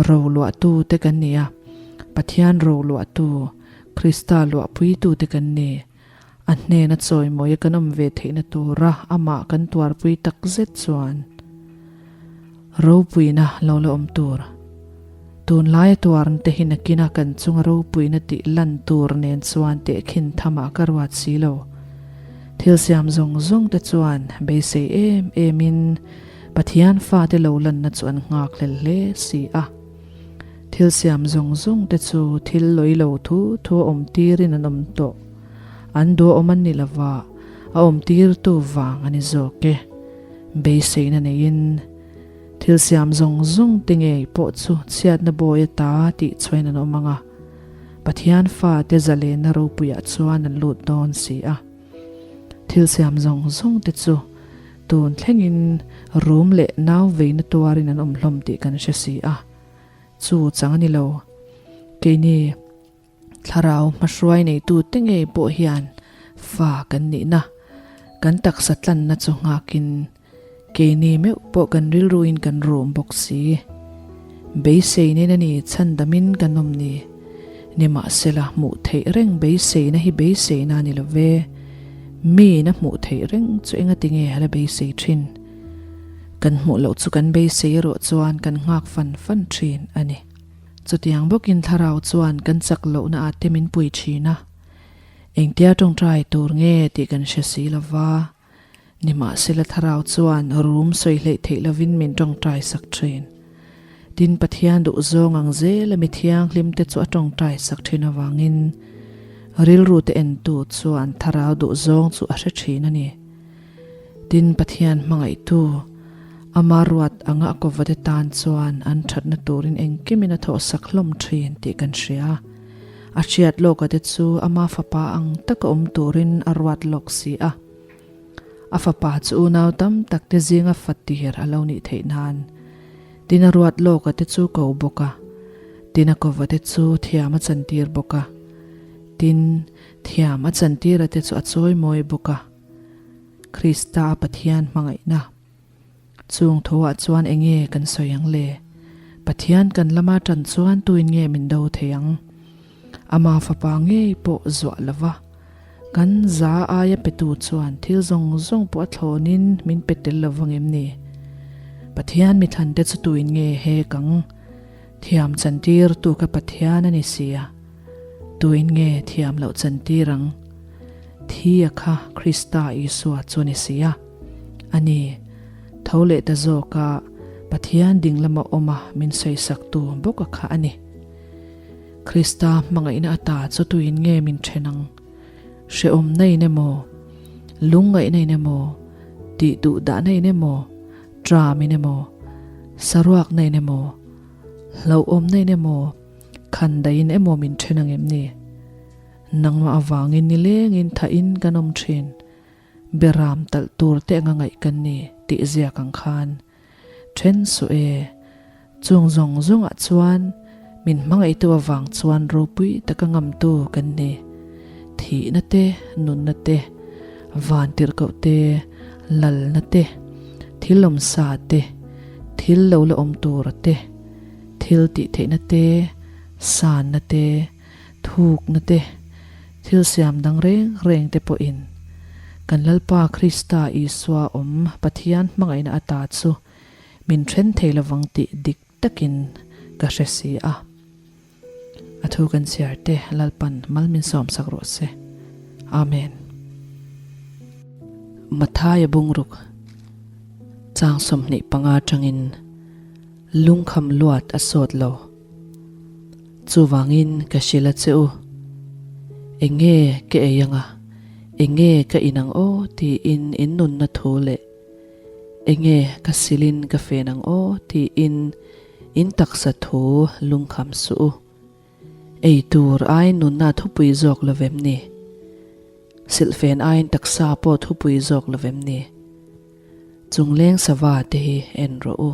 [SPEAKER 1] roluahtu te kan ni a, Pathian roluahtu, Krista luahpuitu te kan ni. A hnena chawimawi a kan awm ve theihna tura amah kan tuarpui tak zet chuan ropuina lo la awm tur. Tunlaia tuarna te hi nakina kan chunga ropuina tih lan tur nen chuan tehkhin thamah ka ruat si lo. Thil siam zawng zawng te chuan beisei em emin Pathian fate lo lanna chu an nghak hlel hle si a. Thil siam zawng zawng te chu thil lawi lo thu thu a awm tirin an awm tawh. An duh a awm an ni lova, a awm tirtu vang a ni zawk e. Beiseina neiin thil siam zawng zawng te ngei pawh chu chhiatna bawi ata tih chhuain an awm ang a, Pathian fate zalenna ropuiah chuan an lut dawn si a. Thil siam zawng zawng te chu tun thlengin rum leh nau veina tuarin an awm hlawm tih kan hre si a. Chu chang a ni lo. Keini thlarau hmahruai neitu te ngei pawh hian fa kan nihna, kan taksa tlanna chu nghakin Keini meuh pawh kan rilruin kan rum bawk si. Beiseinin a ni chhandamin kan awm ni. Nimahsela hmuh theih reng beiseina hi beiseina a ni lo ve. Miin a hmuh theih reng chu engati nge a la beisei thin? Kan hmuh loh chu kan beisei erawh chuan kan nghak fan fan thin a ni. Chutiang bawkin thlarau chuan kan chak lohna ah te min pui thin a. Engtia tawngtai tur nge tih kan hre si lo va. Nimahsela thlarau chuan rum sawi hleih theih lovin min tawngtai sak thin. Tin, Pathian duhzawng ang zela mi thianghlimte chu a tawngtai sak thin avangin rilru te entu chuan thlarau duhzawng chu a hre thin a ni. Tin, Pathian hmangaihtu, ama ruat anga a kawvate tan chuan an thatna turin engkimin a thawhsak hlawm thin tih kan hria. A hriat lawka te chu ama fapa ang taka awm turin a ruat lawk si a. A fapa chu unau tam tak te zinga fa tir a lo nih theih nan tin a ruat lawka te chu ko bawk a, tin a kova te chu thiam a chantir bawk a, tin thiam a chantira te chu a chawimawi bawk a. Krista a Pathian hmangaihna. Chung thuah chuan enge kan sawi ang le? Pathian kan lama tan chuan tuin nge min do thei ang? Ama fapa ngei pawh zuah lova kan za aia petu chuan thil zawng zawng pawh a thlawnin min pe tel lo vang em ni? Pathian mithlante chu tuin nge hek ang? Thiam chantirtu ka Pathian a ni sia, tuin nge thiam loh chantir ang? Thi a kha Krista Isua chu a ni sia. A ni, tho leh ta zawka Pathian ding lama awma min sawisaktu bawk a kha a ni. Krista hmangaihna ata chu tuin nge min then ang? Hrehawmna in emaw, lungngaihna in emaw, tih duh dahna in emaw, tram in emaw, saruakna in emaw, hlauhawmna in emaw, khandaiin emaw min then ang em ni? Nangmah avangin nilengin thahin kan awm thin. Beram talh tur te anga ngaih kan ni tih ziak ang khan then suh e. Chung zawng zawngah chuan Min hmangaihtu avang chuan ropui taka ngamtu kan ni. Thihna te, nunna te, vantirhkoh te, lalna te, thil awmsa te, thil lo la awm tura te, thil tih theihna te, sanna te, thukna te, thil siam dang reng reng te pawhin kan Lalpa Krista Isua awm Pathian hmangaihna ata chu min then thei lovang tih dik takin ka hre si a. A thu kan chhiar te Lalpan mal min sawm sak rawh se. Amen. Mathaia bungruk chang 25 atangin lungkham luat a sawt lo. Chuvangin ka hrilh a che u, Enge ka ei anga, enge ka in ang aw tiin in nunna thu leh Enge ka silin ka fen ang aw tiin in taksa thu lungkham suh u. Ei tur aiin nunna thupui zawk lo vem ni? Silhfen aiin taksa pawh thupui zawk lo vem ni? Chungleng sava te hi en rawh u.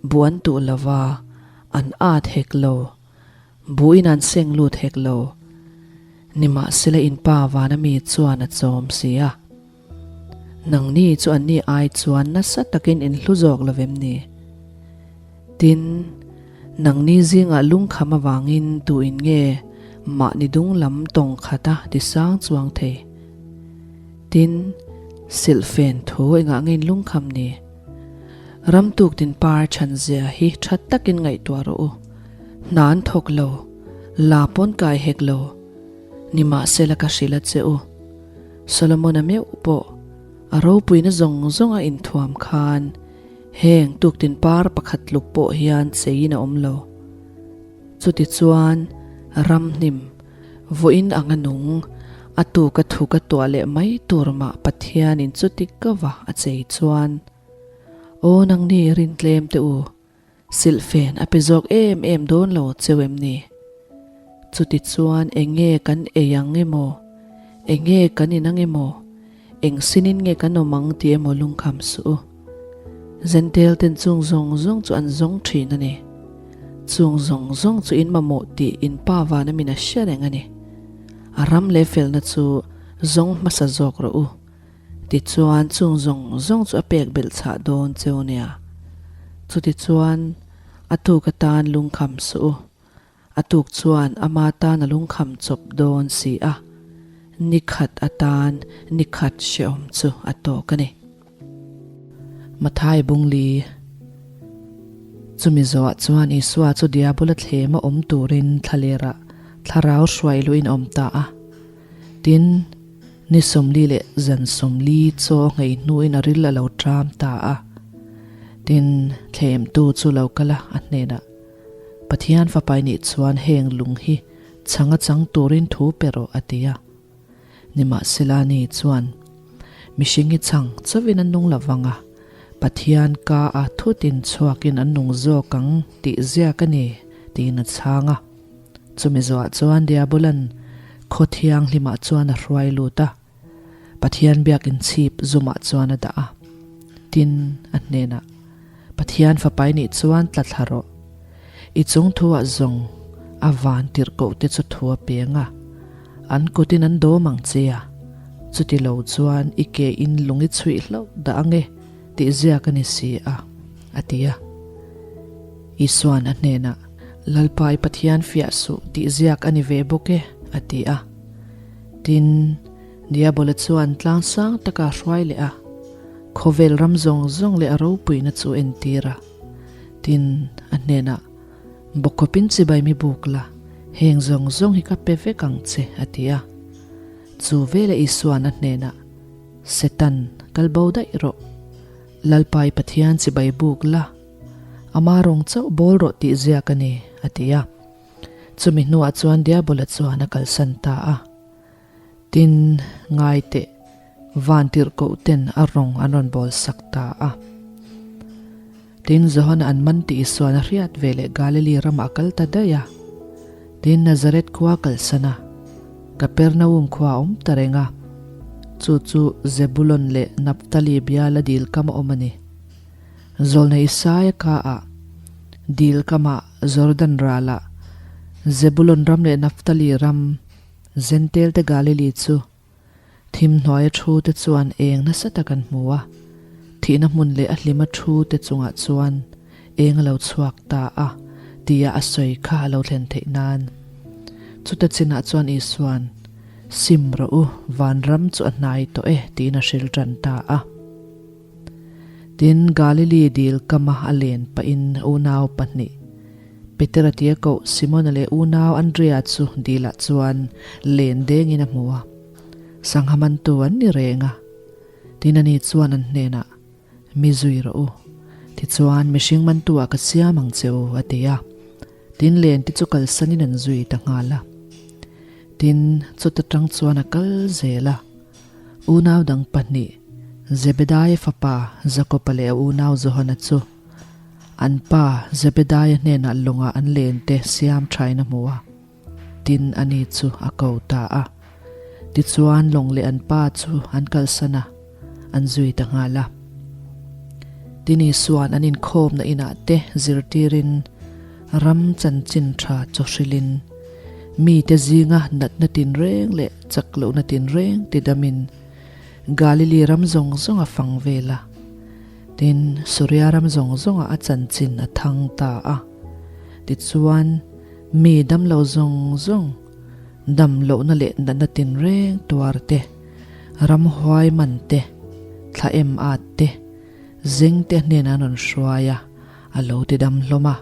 [SPEAKER 1] Buh an tuh lova, an at hek lo. Buhin an seng lut hek lo. Nimahsela in pa vana mi chuan a chawm si a. Nangni chu anni ai chuan nasa takin in hlu zawk lo vem ni? Tin, nangni zingah lungkham avangin tuin nge mahni dung lam tawng khata tisang chuang thei? Tin, silhfen thu engah nge in lungkham ni? Ram tuktin par chhan zia hi tha takin ngaihtuah rawh u. Hna an thawk lo, la pawn kai hek lo. Nimahsela ka hrilh a che u. Solomon-a meuh pawh a ropuina zawng zawng a inthuam khan heng tuktin par pakhat tluk pawh hian cheiin a awm lo. Chutichuan ramhnim vawiin anga nung a tuka thuka tuah leh mai tur mah Pathianin chuti kava a chei chuan, Aw nangni rintlem teh u, Silhfen a pe zawk em em dawn lo cheu em ni? Chutichuan eng nge kan ei ang emaw, eng nge kan in ang emaw, eng sinin nge kan awm ang tih emaw lungkham suh u. Zentel ten chung zawng zawng chu an zawng thin a ni. Chung zawng zawng chu in mamawh tih in pa vana min a hre reng a ni. A ram leh felna chu zawng hmasa zawk rawh u. Tichuan chung zawng zawng chu a pek belh chhah dawn cheu nia. Chutichuan a tuk atan lungkham suh u. A tuk chuan ama tan a lungkham chawp dawn si a, ni khat atan ni khat hrehawm chu a tawk a ni. Mathai Bungli Chumi zawhah chuan Isua chu Diabola thlema awm turin thlalerah thlarau hruai luhin a awm ta a. Tin, ni 40 leh zan 40 chaw nghei hnuin a ril a lo ṭam ta a. Tin, thlemtu chu lo kal a, a hnenah, Pathian Fapai nih chuan heng lung hi chhang a chang turin thu pe rawh, a ti a. Nimahsela ni chuan, Mihring hi chhang chauhin an nung lo vang a, Pathian ka a thutin chhuakin an nung zawk ang tih ziak a ni, tiin a chhang a. Chumi zawhah chuan Diabolan khaw thianghlimah chuan a hruai lut a, Pathian biakin chhip zumah chuan a dah a. Tin, a hnenah, Pathian Fapai nih chuan tla thla rawh. I chung thuah zawng a van tirhkoh te chu thu a peng a, an kutin an dawm ang che a, chuti lo chuan i ke in lung i chhuih hlauh dah ang e tih ziak a ni si a, a ti a. Isuan a hnenah, Lalpa i Pathian fiah suh tih ziak a ni ve bawk e, a ti a. Tin, Diabola chuan tlang sang taka a hruai leh a, khawvel ram zawng zawng leh a ropuina chu a entir a. Tin, a hnenah, Bawkawpin chibai mi buk la, heng zawng zawng hi ka pe vek ang che, a ti a. Chu veleh Isuan a hnenah, Setan, kal bo daih rawh. Lalpa i Pathian chibai buk la, Ama rawng chauh bawl rawh tih ziak a ni, a ti a. Chumi hnuah chuan Diabola chuan a kalsan ta a. Tin, ngai teh, van tirhkoh ten a rawng an rawn bawl sak ta a. Tin, Johana an man tih Isuan a hriat ve leh Galili ramah a kal ta daih a. Tin, Nazareth khua a kalsan a, Kapernaum khua a awm ta reng a. Chu chu Zebulon leh Naphtali biala dil kam a awm a ni. Zawlna Isaia ka ah, dil kamah, Jordan ralah. Zebulun ram leh Naphtali ram, Zentel te Galili chu thim hnuaia thu te chuan eng nasa tak an hmu a, thihna hmun leh a hlima thu te chungah chuan eng a lo chhuak ta a tia a sawi kha a lo thlen theih nan. Chuta chinah chuan Isua'n, Sim rawh u, vanram chu a hnai tawh e tiin a hril tan ta a. Tin, Galili dil kama a len pahin unau pahnih, Petera tia koh Simona leh unau Andrea chu dilah chuan len dengin a hmu a. Sangha mantu an ni reng a. Tin, ani chuan an hnenah, Mi zui rawh u. Tichuan, mihring mantu ah ka siam ang che u, a ti a. Tin, len te chu kalsanin an zui ta nghal a. Tin, chuta tang chuan a kal zel a. Unau dang pahnih, Zebedaia fapa Jakoba leh a unau Johana chu an pa Zebedaia hnenah lawngah an len te siam thain a hmu a. Tin, ani chu a ko ta a. Tichuan, lawng leh an pa chu an kalsan a, an zui ta nghal a. Tin, Isua'n an inkhawmna inah te zirtirin ram chanchin tha chaw hrilhin, mite zinga natna tinreng leh chak lohna tinreng tidamin Galili ram zawng zawng a fang vel a. Tin, Suria ram zawng zawngah a chanchin a thang ta a. Tichuan, Mi damlo zawng zawng, dam lohna leh natna tinreng tuar te, ramhuai man te, thla em at te, zeng te hnenah an rawn hruai a, a lo ti dam hlawm a.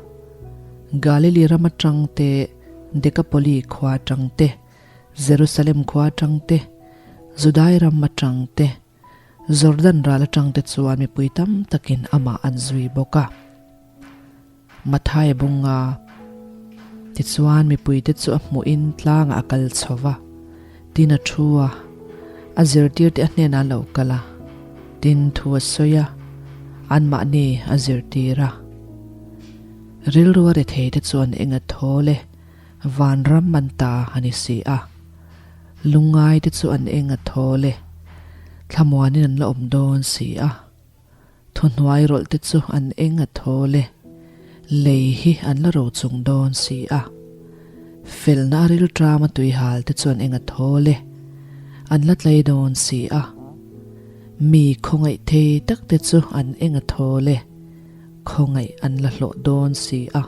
[SPEAKER 1] Galili ram atang te, Dekapoli khua atang te, Jerusalem khua atang te, Judai ram atang te, Jordan ral atang te chuan mipui tam takin amah an zui bawk a. Matthai bunga tichuan mipuite chu a hmuhin tlangah a kal chho va, tin a thu a, a zirtirte a hnenah a lo kal a, tin thu a sawi a, anmahni a zirtir a. Rilru a retheite chuan eng a thawl e, vanram an ta a ni si a. Lungngaite chu an eng a thawl e, thlamuanin an la awm dawn si a. Thuhnuai rawlh te chu an eng a thawl e, lei hi an la ro chung dawn si a. Felna a rilṭam a tuihal te chu an eng a thawl e, an la tlei dawn si a. Mi khawngaih thei tak te chu an eng a thawl e, khawngaih an la hlawh dawn si a.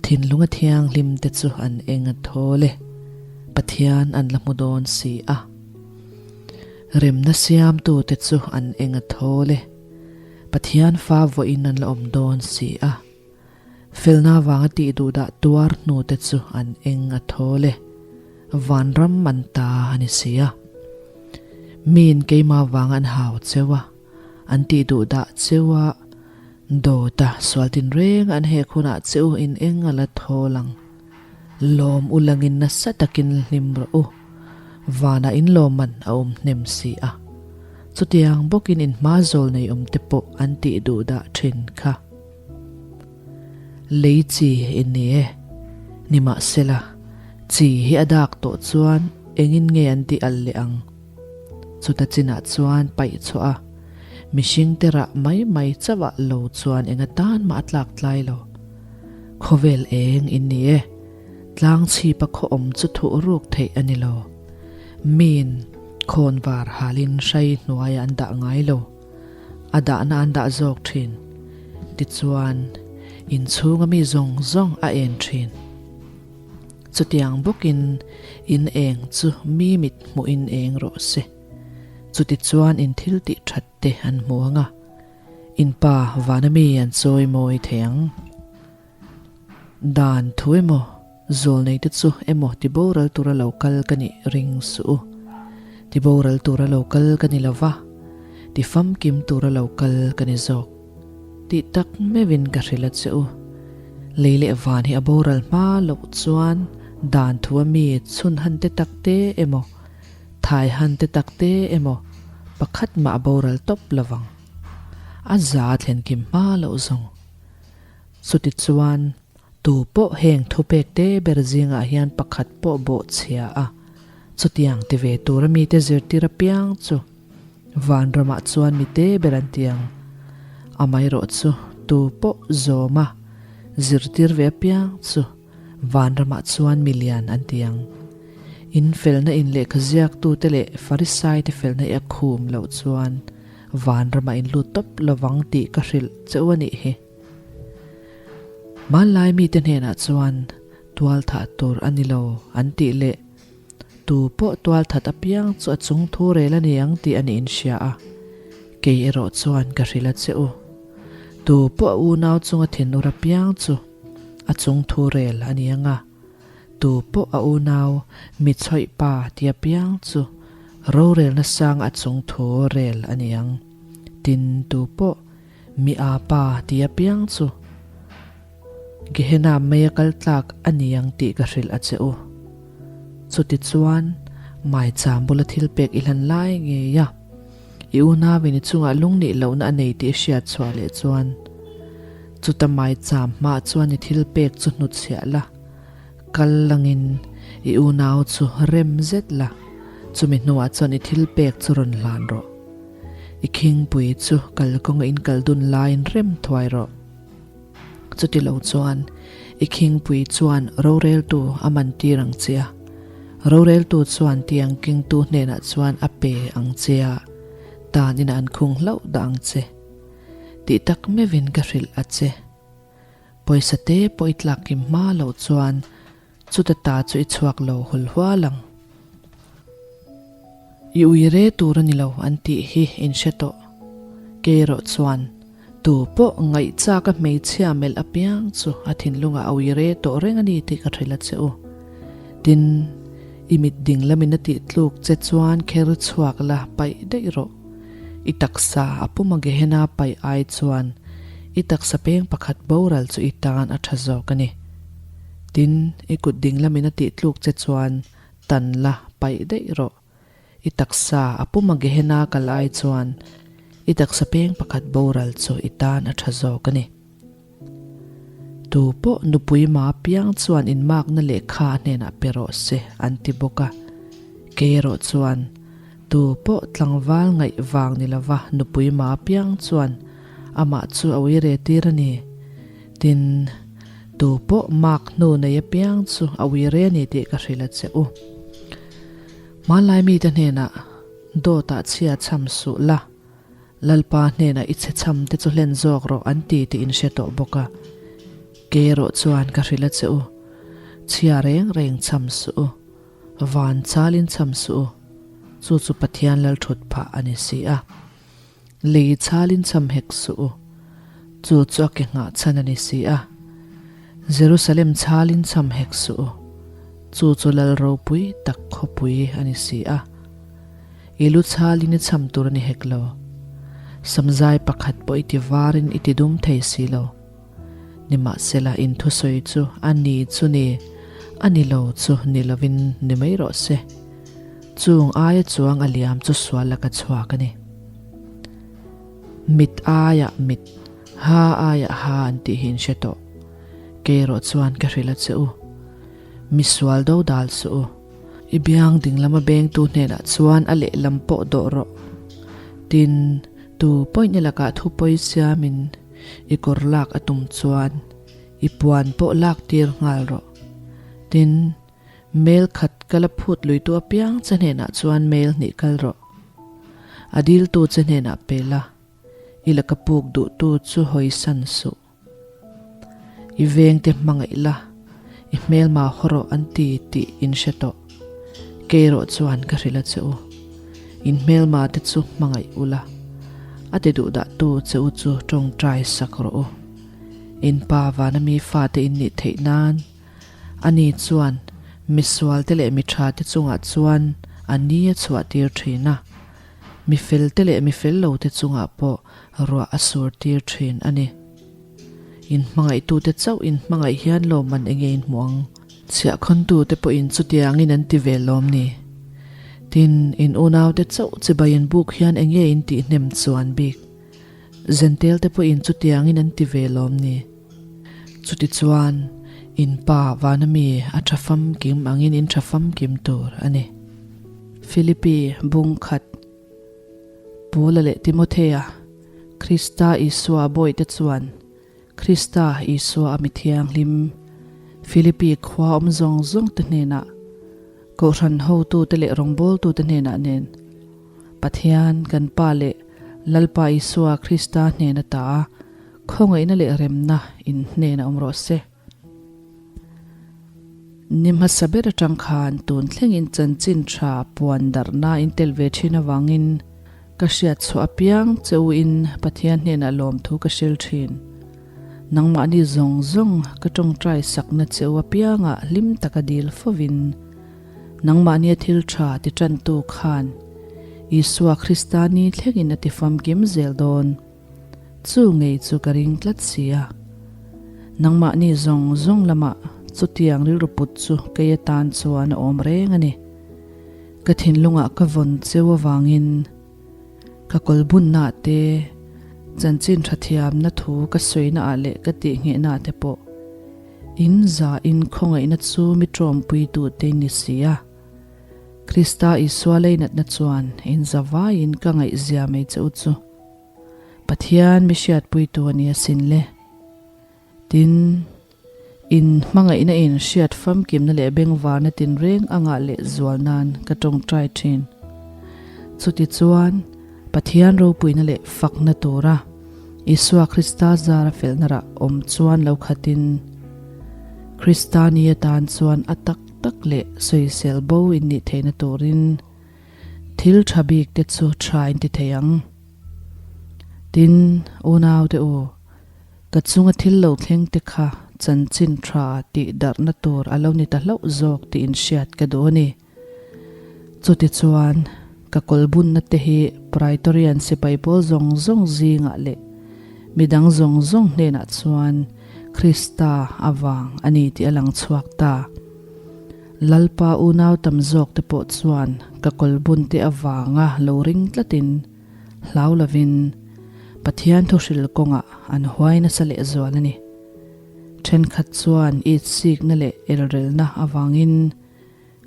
[SPEAKER 1] Thinlung a thianghlim te chu an eng a thawl e, Pathian an la hmu dawn si a. Remna siamtute chu an eng a thawl e. Pathian fa vawiin an la awm dawn si a. Felna vanga tih duhdah tuar hnute chu an eng a thawl e. Vanram an ta a ni si a. Miin keimah vanga an hau cheu a, an tih duhdah cheu a, dawta sual tinreng an hek hunah cheu in eng a la thawl ang. Lawm u langin nasa takin hlim rawh u. Vanah in lawmman a awm hnem si a. Chutiang bawkin in hma zawl nei awm te pawh an tih duh dah thin kha. Lei chi in ni e. Nimahsela, chi hi a dak tawh chuan engin nge an tih al leh ang? Chuta chinah chuan paih chhuah a, mihring te rah mai mai chauh ah lo chuan eng atan mah a tlak tlai lo. Khawvel eng in ni e, tlang chhip a khaw awm chu thuh ruk theih a ni lo. Miin khawn var halin hrai hnuaiah an dah ngai lo, a dahna an dah zawk thin. Tichuan, inchhunga mi zawng zawng a en thin. Chutiang bawkin in eng chu mi mit hmuhin eng rawh se. Chutichuan in thil tih that te an hmu ang a, in pa vana mi an chawi mawi thei ang. Dan thu emaw, zawlnei te chu emaw ti boral tura lo kal ka nih ring suh u. Ti boral tura lo kal ka ni lo va, ti famkim tura lo kal ka ni zawk. Tih tak meuhin ka hrilh a che u. Lei leh van hi a boral hma loh chuan dan thu a mi chhun han te tak te emaw, thai han te tak te emaw pakhat mah a boral tawp lo vang. A za thlen kim hma loh zawng. Chuti chuan tu pawh heng thupek te ber zingah hian pakhat pawh bawh chhia a, chutiang ti ve tura mite zirtir apiang chu Vanramah chuan mi te ber an ti ang. Amaherawh chu tu pawh zawma zirtir ve apiang chu Vanramah chuan mi lian an ti ang. In felna in lehkha ziaktute leh Farisaite felna i a khum loh chuan vanramah in lut tawp lovang tih ka hrilh che u a nih hi. Hmanlai mite hnenah chuan tualthah tur a ni lo an tih leh tu pawh tualthat apiang chu a chung thu rel a ni ang tih a nih inhria a, kei erawh chuan ka hrilh a che u. Tu pawh a unau chunga thinur apiang chu a chung thu rel a ni ang a, tu pawh a unau mi chhawih pa ti apiang chu rorelna sang a chung thu rel a ni ang. Tin, tu pawh mi a pa ti apiang chu Gehenna mei a kal tlak a ni ang tih ka hrilh a che u. Chutichuan, maicham bula thil pek i hlan lai ngei a, i unauin i chungah lungnih lohna a nei tih i hriat chhuah leh chuan, chuta maicham hmaah chuan i thil pek chu hnutchhiah la, kal langin i unau chu rem zet la, chumi hnuah chuan i thil pek chu rawn hlan rawh. I khingpui chu kalkawnga in kal dun laiin rem thuai rawh. Chuti lo chuan i khingpui chuan roreltu a man tir ang che a, roreltu chuan tiang kengtu hnenah chuan a pe ang che a, tan inah an khung hlauh dah ang che. Tih tak meuhin ka hrilh a che. Pawisa te pawh i tlak kim hma loh chuan Chuta ta chu i chhuak lo hul hual ang. I ui re tur a ni lo an tih hi in hre tawh. Kei erawh chuan tu pawh ngaihchak a hmeichhia melh apiang chu a thinlungah a ui re tawh reng a ni tih ka hrilh a che u. Tin, i mit ding lamin a tih tluk che chuan kher chhuak la paih daih rawh. I taksa a puma Gehenna paih ai chuan i taksa peng pakhat boral chu i tan a tha zawk a ni. Tin, i kut ding lamin a tih tluk che chuan tan la paih daih rawh. I taksa a puma Gehenna kal ai chuan i taksa peng pakhat boral chu i tan a tha zawk a ni. Tu pawh nupui ma piang chuan inmakna lehkha a hnenah pe rawh se an ti bawk a. Kei erawh chuan tu pawh tlangval ngaih vang ni lova nupui ma piang chuan amah chu a uire tir a ni. Tin, tu pawh mak hnu nei apiang chu a uire a ni tih ka hrilh a che u. Hmanlai mite hnenah dawtah chhia chham suh la, Lalpa hnenah i chhe chham te chu hlen zawk rawh an ti tih in hre tawh bawk a. Kei erawh chuan ka hrilh a che u, chhia reng reng chham suh u, van chalin chham suh u, chu chu Pathian lal thut phah a ni si a. Lei chhalin chham hek suh u, chu chu a ke nghah chhan a ni si a. Jerusalem chhalin chham hek suh u, chu chu lal ropui tak khawpui a ni si a. I lu chhalin i chham tur a ni hek lo, samzai pakhat pawh i ti varin i ti dum thei si lo. Nimahsela in thusawi chu a ni chu ni, a ni lo chu ni lovin ni mai rawh se. Chung aia chuang a liam chu sual laka chhuak a ni. Mit aiah mit, ha aiah ha an tih hi in hre tawh. Kei erawh chuan ka hrilh a che u. Mi sual do dal suh u. I biang dinglama bengtu hnenah chuan a lehlam pawh dawh rawh. Tin, tu pawih ni lakah thu pawi siamin i kawr lak a tum chuan i puan pawh lak tir nghal rawh. Tin, Mail khat ka la phut luitu apiang che hnenah chuan mail hnih kal rawh. A diltu che hnenah pe la, i laka puk duhtu chu hawisan suh. I vengte hmangaih la, i hmelma haw rawh an ti tih in hre tawh. Kei erawh chuan ka hrilh a che u. In hmelma te chu hmangaih ula, a ti duh dahtu che u chu tawngtai sak rawh u. In pa vana mi fate in nih theih nan, Ani chuan misualte leh mi thate chungah chuan a ni a chhuahtir thin a, mi felte leh mi fel lote chungah pawh ruah a surtir thin a ni. In hmangaihtute chauh in hmangaih hian lawmman enge in hmuh ang? Chhiahkhawntute pawhin chutiangin an ti ve lawm ni? Tin, in unaute chauh chibai in buk hian enge in tihhnem chuan bik? Zentelte pawhin chutiangin an ti ve lawm ni? Chutichuan, in Pa vana mi a tha famkim angin in tha famkim tur a ni. Philippi bung khat, Paula leh Timothea, Krista Isua bawihte chuan Krista Isua a mi thianghlim. Philippi khua awm zawng zawng te hnenah, Kohhran hotute leh rawngbawltute hnenah nen, Pathian kan Pa leh Lalpa Isua Krista hnen ata khawngaihna leh remna in hnenah awm rawh se. Ni hmasa ber atang khan tun thlengin chanchin tha puan darhna in tel ve thin avangin ka hriat chhuah apiang che u in Pathian hnenah lawmthu ka hril thin. Nangmahni zawng zawng ka tawngtai sakna che u apiangah hlim taka dil fovin nangmahnia thil tha ti tantu khan Isua Krista ni thlengin a ti famkim zel dawn. Chu ngei chu ka ring tlat si a. Nangmahni zawng zawng lamah chutiang rilru put chu kei atan chuan a awm reng a ni. Ka thinlungah ka vawn cheu avangin ka kawlbunnaah te, chanchin tha thiamna thu ka sawinaah leh ka tihnghehnaah te pawh in za in khawngaihna chu mi tawmpuitute in ni si a. Krista Isua leinatna chuan in za vaiin ka ngaihzia mai che u chu. Pathian mi hriatpuitu a ni asin le. Tin, in hmangaihna in hriat famkimna leh bengvarna tinreng a ngah leh zual nan ka tawngtai thin. Chutichuan, Pathian ropuina leh fakna tura Isua Krista zara felna rah awm chuan lo khatin, Krista ni atan chuan a tak tak leh sawisel bo in nih theihna turin, Thil tha bik te chu tha in ti thei ang. Tin, unau te u, ka chunga thil lo thleng te kha chanchin tha tih darhna tur a lo ni ta hlauh zawk tih in hriat ka duh a ni. Chutichuan, ka kawlbunna te hi Praetorian sipai pawl zawng zawng zingah leh midang zawng zawng hnenah chuan Krista avang a ni tih a lang chhuak ta. Lalpa unau tam zawk te pawh chuan ka kawlbun te avanga lo ring tlatin hlau lovin Pathian thuhril kawngah an huai nasa lehzual a ni. Thenkhat chuan itsikna leh elrelna avangin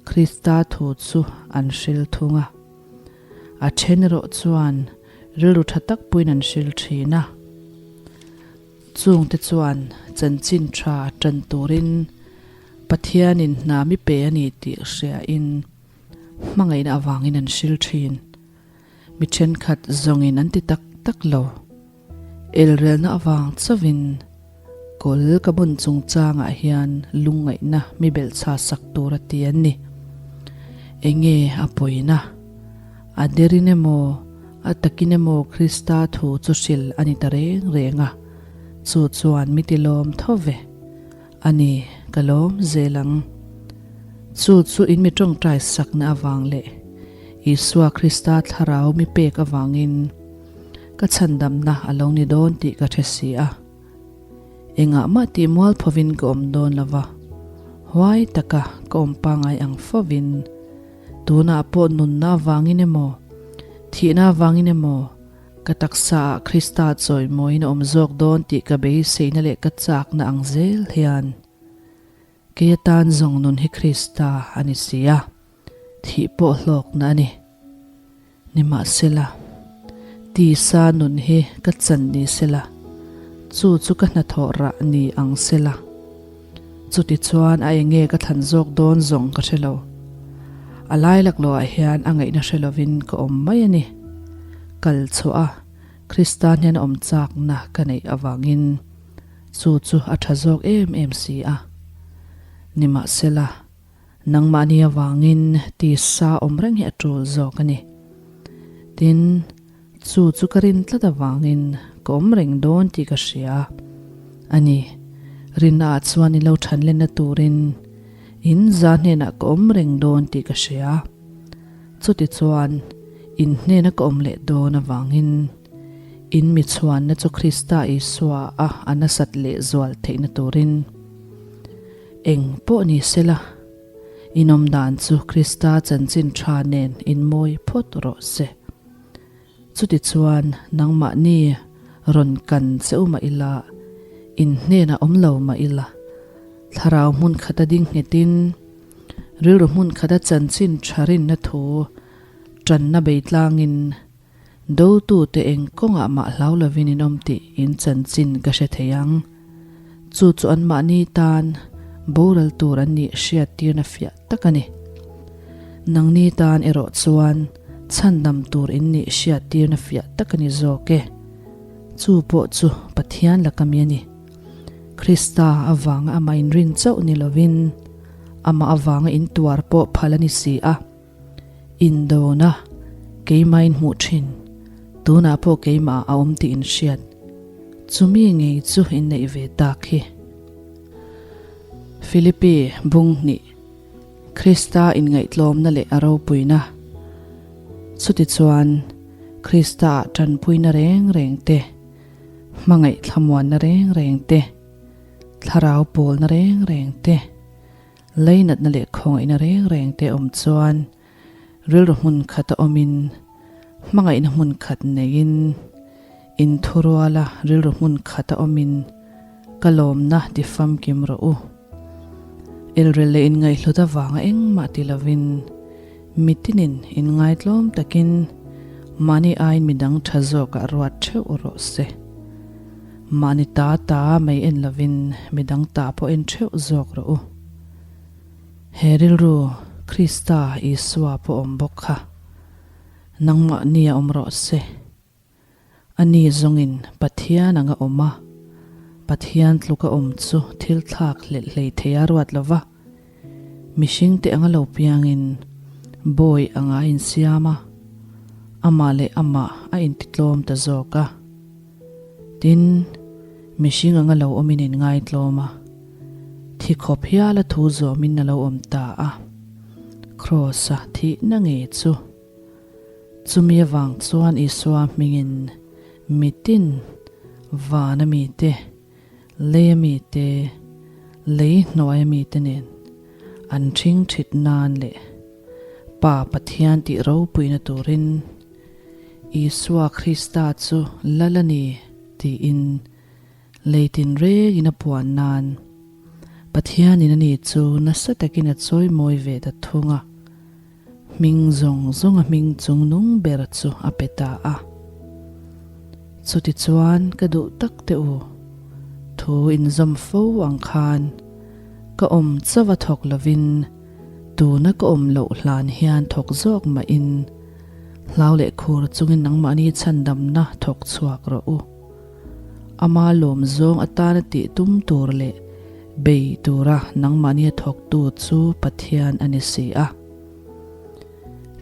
[SPEAKER 1] Krista thu chu an hril thung a. A then erawh chuan rilru tha tak puiin an hril thin a. Chungte chuan chanchin tha tan turin Pathianin hna mi pe a ni tih hriain hmangaihna avangin an hril thin. Mi thenkhat zawngin an ti tak tak lo. Elrelna avang chauhin kawl ka bun chungchangah hian lungngaihna mi belhchha sak tur a ti an ni. Enge a pawina? A derin emaw, a takin emaw Krista thu chu hril a ni ta reng reng a, chu chuan mi ti lawm tho ve. A ni, ka lawm zel ang. Chu chu in mi tawngtai sakna avang leh Isua Krista thlarau mi pek avangin ka chhandamna a lo ni dawn tih ka hre si a. Engah mah tih mual phovin ka awm dawn lo va, huai taka ka awm pangai ang fovin tunah pawh nunna avangin emaw, thihna avangin emaw, Ka taksa ah Krista chawimawiin a awm zawk dawn tih ka beiseina leh ka chakna ang zel hian kei atan zawng nun hi Krista a ni si a, thih pawh hlawkna a ni. Nimahsela, tisa nun hi ka chan ni sela, chu chu ka hnathawh rah ni ang sela. Chutichuan a enge ka thlan zawk dawn zawng ka hre lo. A lai laklawhah hian a ngaihna hre lovin ka awm mai a ni. Kal chhuah a, Krista hnen a awm chakna ka neih avangin chu chu a tha zawk em em si a. Nimahsela, nangmahni avangin tisa awm reng hi a tul zawk a ni. Tin, Chu chu ka rin tlat avangin ka awm reng dawn tih ka hria a ni. Rinna ah chuan i lo than lenna turin in za hnenah ka awm reng dawn tih ka hria. Chutichuan in hnena ka awm leh dawn avangin in mi chhuanna chu Krista Isua a a nasat leh zual theihna turin eng pawh ni sela in awm dan chu Krista chanchin tha nen in mawi phawt rawh se. Chutichuan nangmahni rawn kan che u mah ila, in hnenah awm lo mah ila, thlarau hmun khata ding nghetin, rilru hmun khata chanchin tha rinna thu tanna beitlangin dotute eng kawngah mah hlau lovin in awm tih in chanchin ka hre thei ang. Chu chu anmahni tan Boral tur an nih hriattirna fiah tak a ni. Nangni tan erawh chuan chhandam tur in nih hriattirna fiah tak a ni zawk e. Chu pawh chu Pathian laka mi a ni. Krista avanga amah inrin chauh ni lovin amah avanga intuar pawh phal a ni si a. Indona keimah in hmuh thin, tunah pawh keimah a awm tih in hriat. Chumi ngei chu in neih ve tak hi. Philippi bung hnih, Krista inngaihtlawmna leh a ropuina. Chutichuan, Krista-ah tanpuina reng reng te, hmangaih thlamuanna reng reng te, thlarau pawlna reng reng te, Leinatna leh khawngaihna reng reng te awm chuan rilru hmun khat a awmin, hmangaihna hmun khat neiin, inthuruala rilru hmun khat a awmin ka lawmna ti famkim rawh u. Elrel leh inngaihhlut avanga engmah ti lovin mitinin inngaitlawm takin mahni aiin midang tha zawkah ruat theuh rawh se. Mahni ta ta mai en lovin midang ta pawh en theuh zawk rawh u. He rilru Krista Isua pawh awm bawk kha nangmah nia awm rawh se. Ani zawngin Pathian anga awm a, Pathian tluka awm chu thil thlak hlelh hlei thei a ruat lo va. Mihringte anga lo piangin bawi anga a insiam a, amah leh amah a intitlawm ta zawk a. Tin, mihring anga lo awmin in ngaitlawm a, thi khawp hiala thu zawmin a lo awm ta a, Kraws-a thihna ngei chu. Chumi avang chuan Isua hmingin mitin vana mite, leia mite, lei hnuaia mite nen an ṭhing ṭhit nan leh Pa Pathian tih ropuina turin, Isua Krista chu Lal a ni tiin lei tinrengin a puan nan Pathianin ani chu nasa takin a chawimawi ve ta thung a, hming zawng zawnga hming chungnung ber chu a pe ta a. Chutichuan ka duh tak teh u, thu inzawm fo ang khan ka awm chauh a thawk lovin tuna ka awm loh hlan hian thawk zawk mahin Hlau leh khur chungin nangmahni chhandamna thawk chhuak rawh u. Ama lawm zawng atana tih tum tur leh bei tura nangmahni a thawktu chu Pathian a ni si a.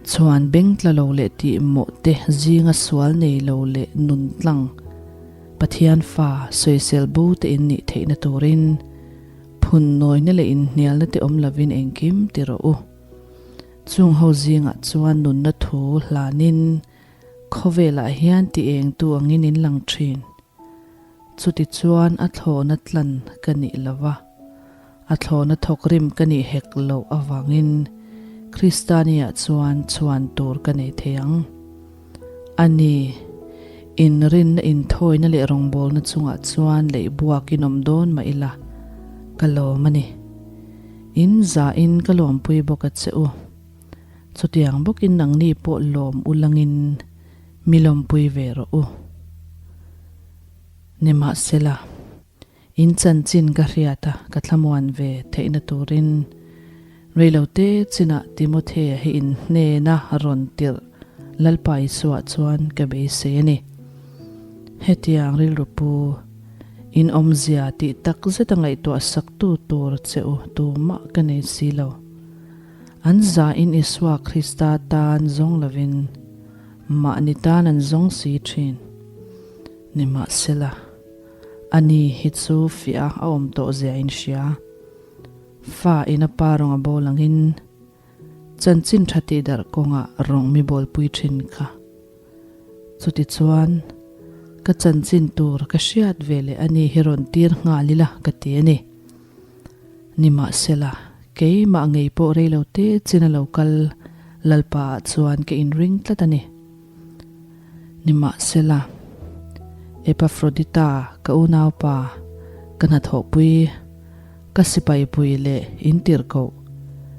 [SPEAKER 1] Chhuan beng tla lo leh tih mawh te zinga sual nei lo leh nun tlang Pathian fa sawisel bo te in nih theihna turin phun nawina leh inhnialna te awm lovin engkim ti rawh u. Chung ho zingah chuan nunna thu hlanin khawvelah hian ti engtu angin in lang thin. Chutichuan a thlawhna tlan ka nih lo va, a thlawhna thawkrim ka nih hek loh avangin Kristaniah chuan chhuan tur ka nei thei ang. A ni, inrinna inthawina leh rawngbawlna chungah chuan leihbuakin awm dawn mah ila ka lawm a ni. In zahin ka lawmpui bawk a che u. Chutiang bawkin nangni pawh lawm u langin mi lawmpui ve rawh u. Nimahsela, in chanchin ka hriat a ka thlamuan ve theihna turin reilote chinah Timothea hi in hnena rawn tirh Lalpa Isua chuan ka beisei a ni. Hetiang rilru pu. In awmzia tih tak zeta ngaihtuah saktu tur che u tumah ka nei si lo. An zahin Isua Krista tan zawng lovin mahni tan an zawng si thin. Nimahsela, ani hi chu fiah a awm tawh zia in hria. Fa in a pa rawng a bawl angin chanchin tha tih darh kawngah rawng mi bawlpui thin kha. Chutichuan, ka chanchin tur ka hriat ve leh a ni hi rawn tir nghal ila ka ti a ni. Nimahsela, keimah ngei pawh rei lo te chin a lo kal Lalpa ah chuan ka inring tlat a ni. Nimahsela, Epafrodita ka unaupa, ka hnathawhpui, ka sipaipui leh intirhkoh,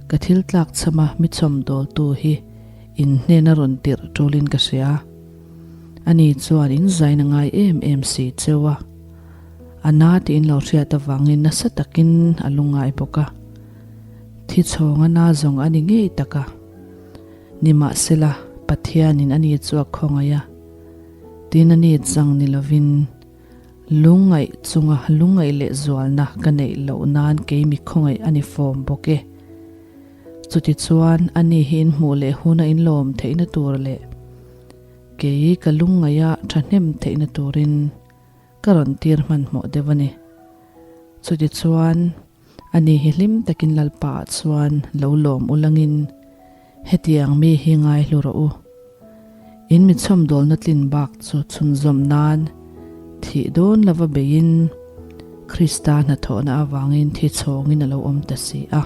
[SPEAKER 1] ka thil tlak chhama mi chhawmdawltu hi In hnena rawn tirh tulin ka hria. Ani chuan in zain a ngai em em si cheu a. A na tih in lo hriat avangin nasa takin a lungngai bawk a. Thi chhawng a na zawng a ni ngei tak a. Nimahsela, Pathianin ani chu a khawngaih a. Tin a ni chang ni lovin lungngaih chunga lungngaih leh zualna ka neih loh nan kei mi khawngaih a ni fawm bawk e. Chutichuan, ani hi inhmuh leh huna inlawm theihna tur leh kei ka lungngaih a thahnem theihna turin ka rawn tir hmanhmawh deuh a ni. Chutichuan, ani hi hlim takin Lalpa ah chuan lo lawm ulangin hetiang mi hi ngaihlu rawh u. In mi chhawmdawlna tlin bak chu chhunzawm nan thih dawn lova beiin Krista hnathawhna avangin thi chhawngin a lo awm ta si a.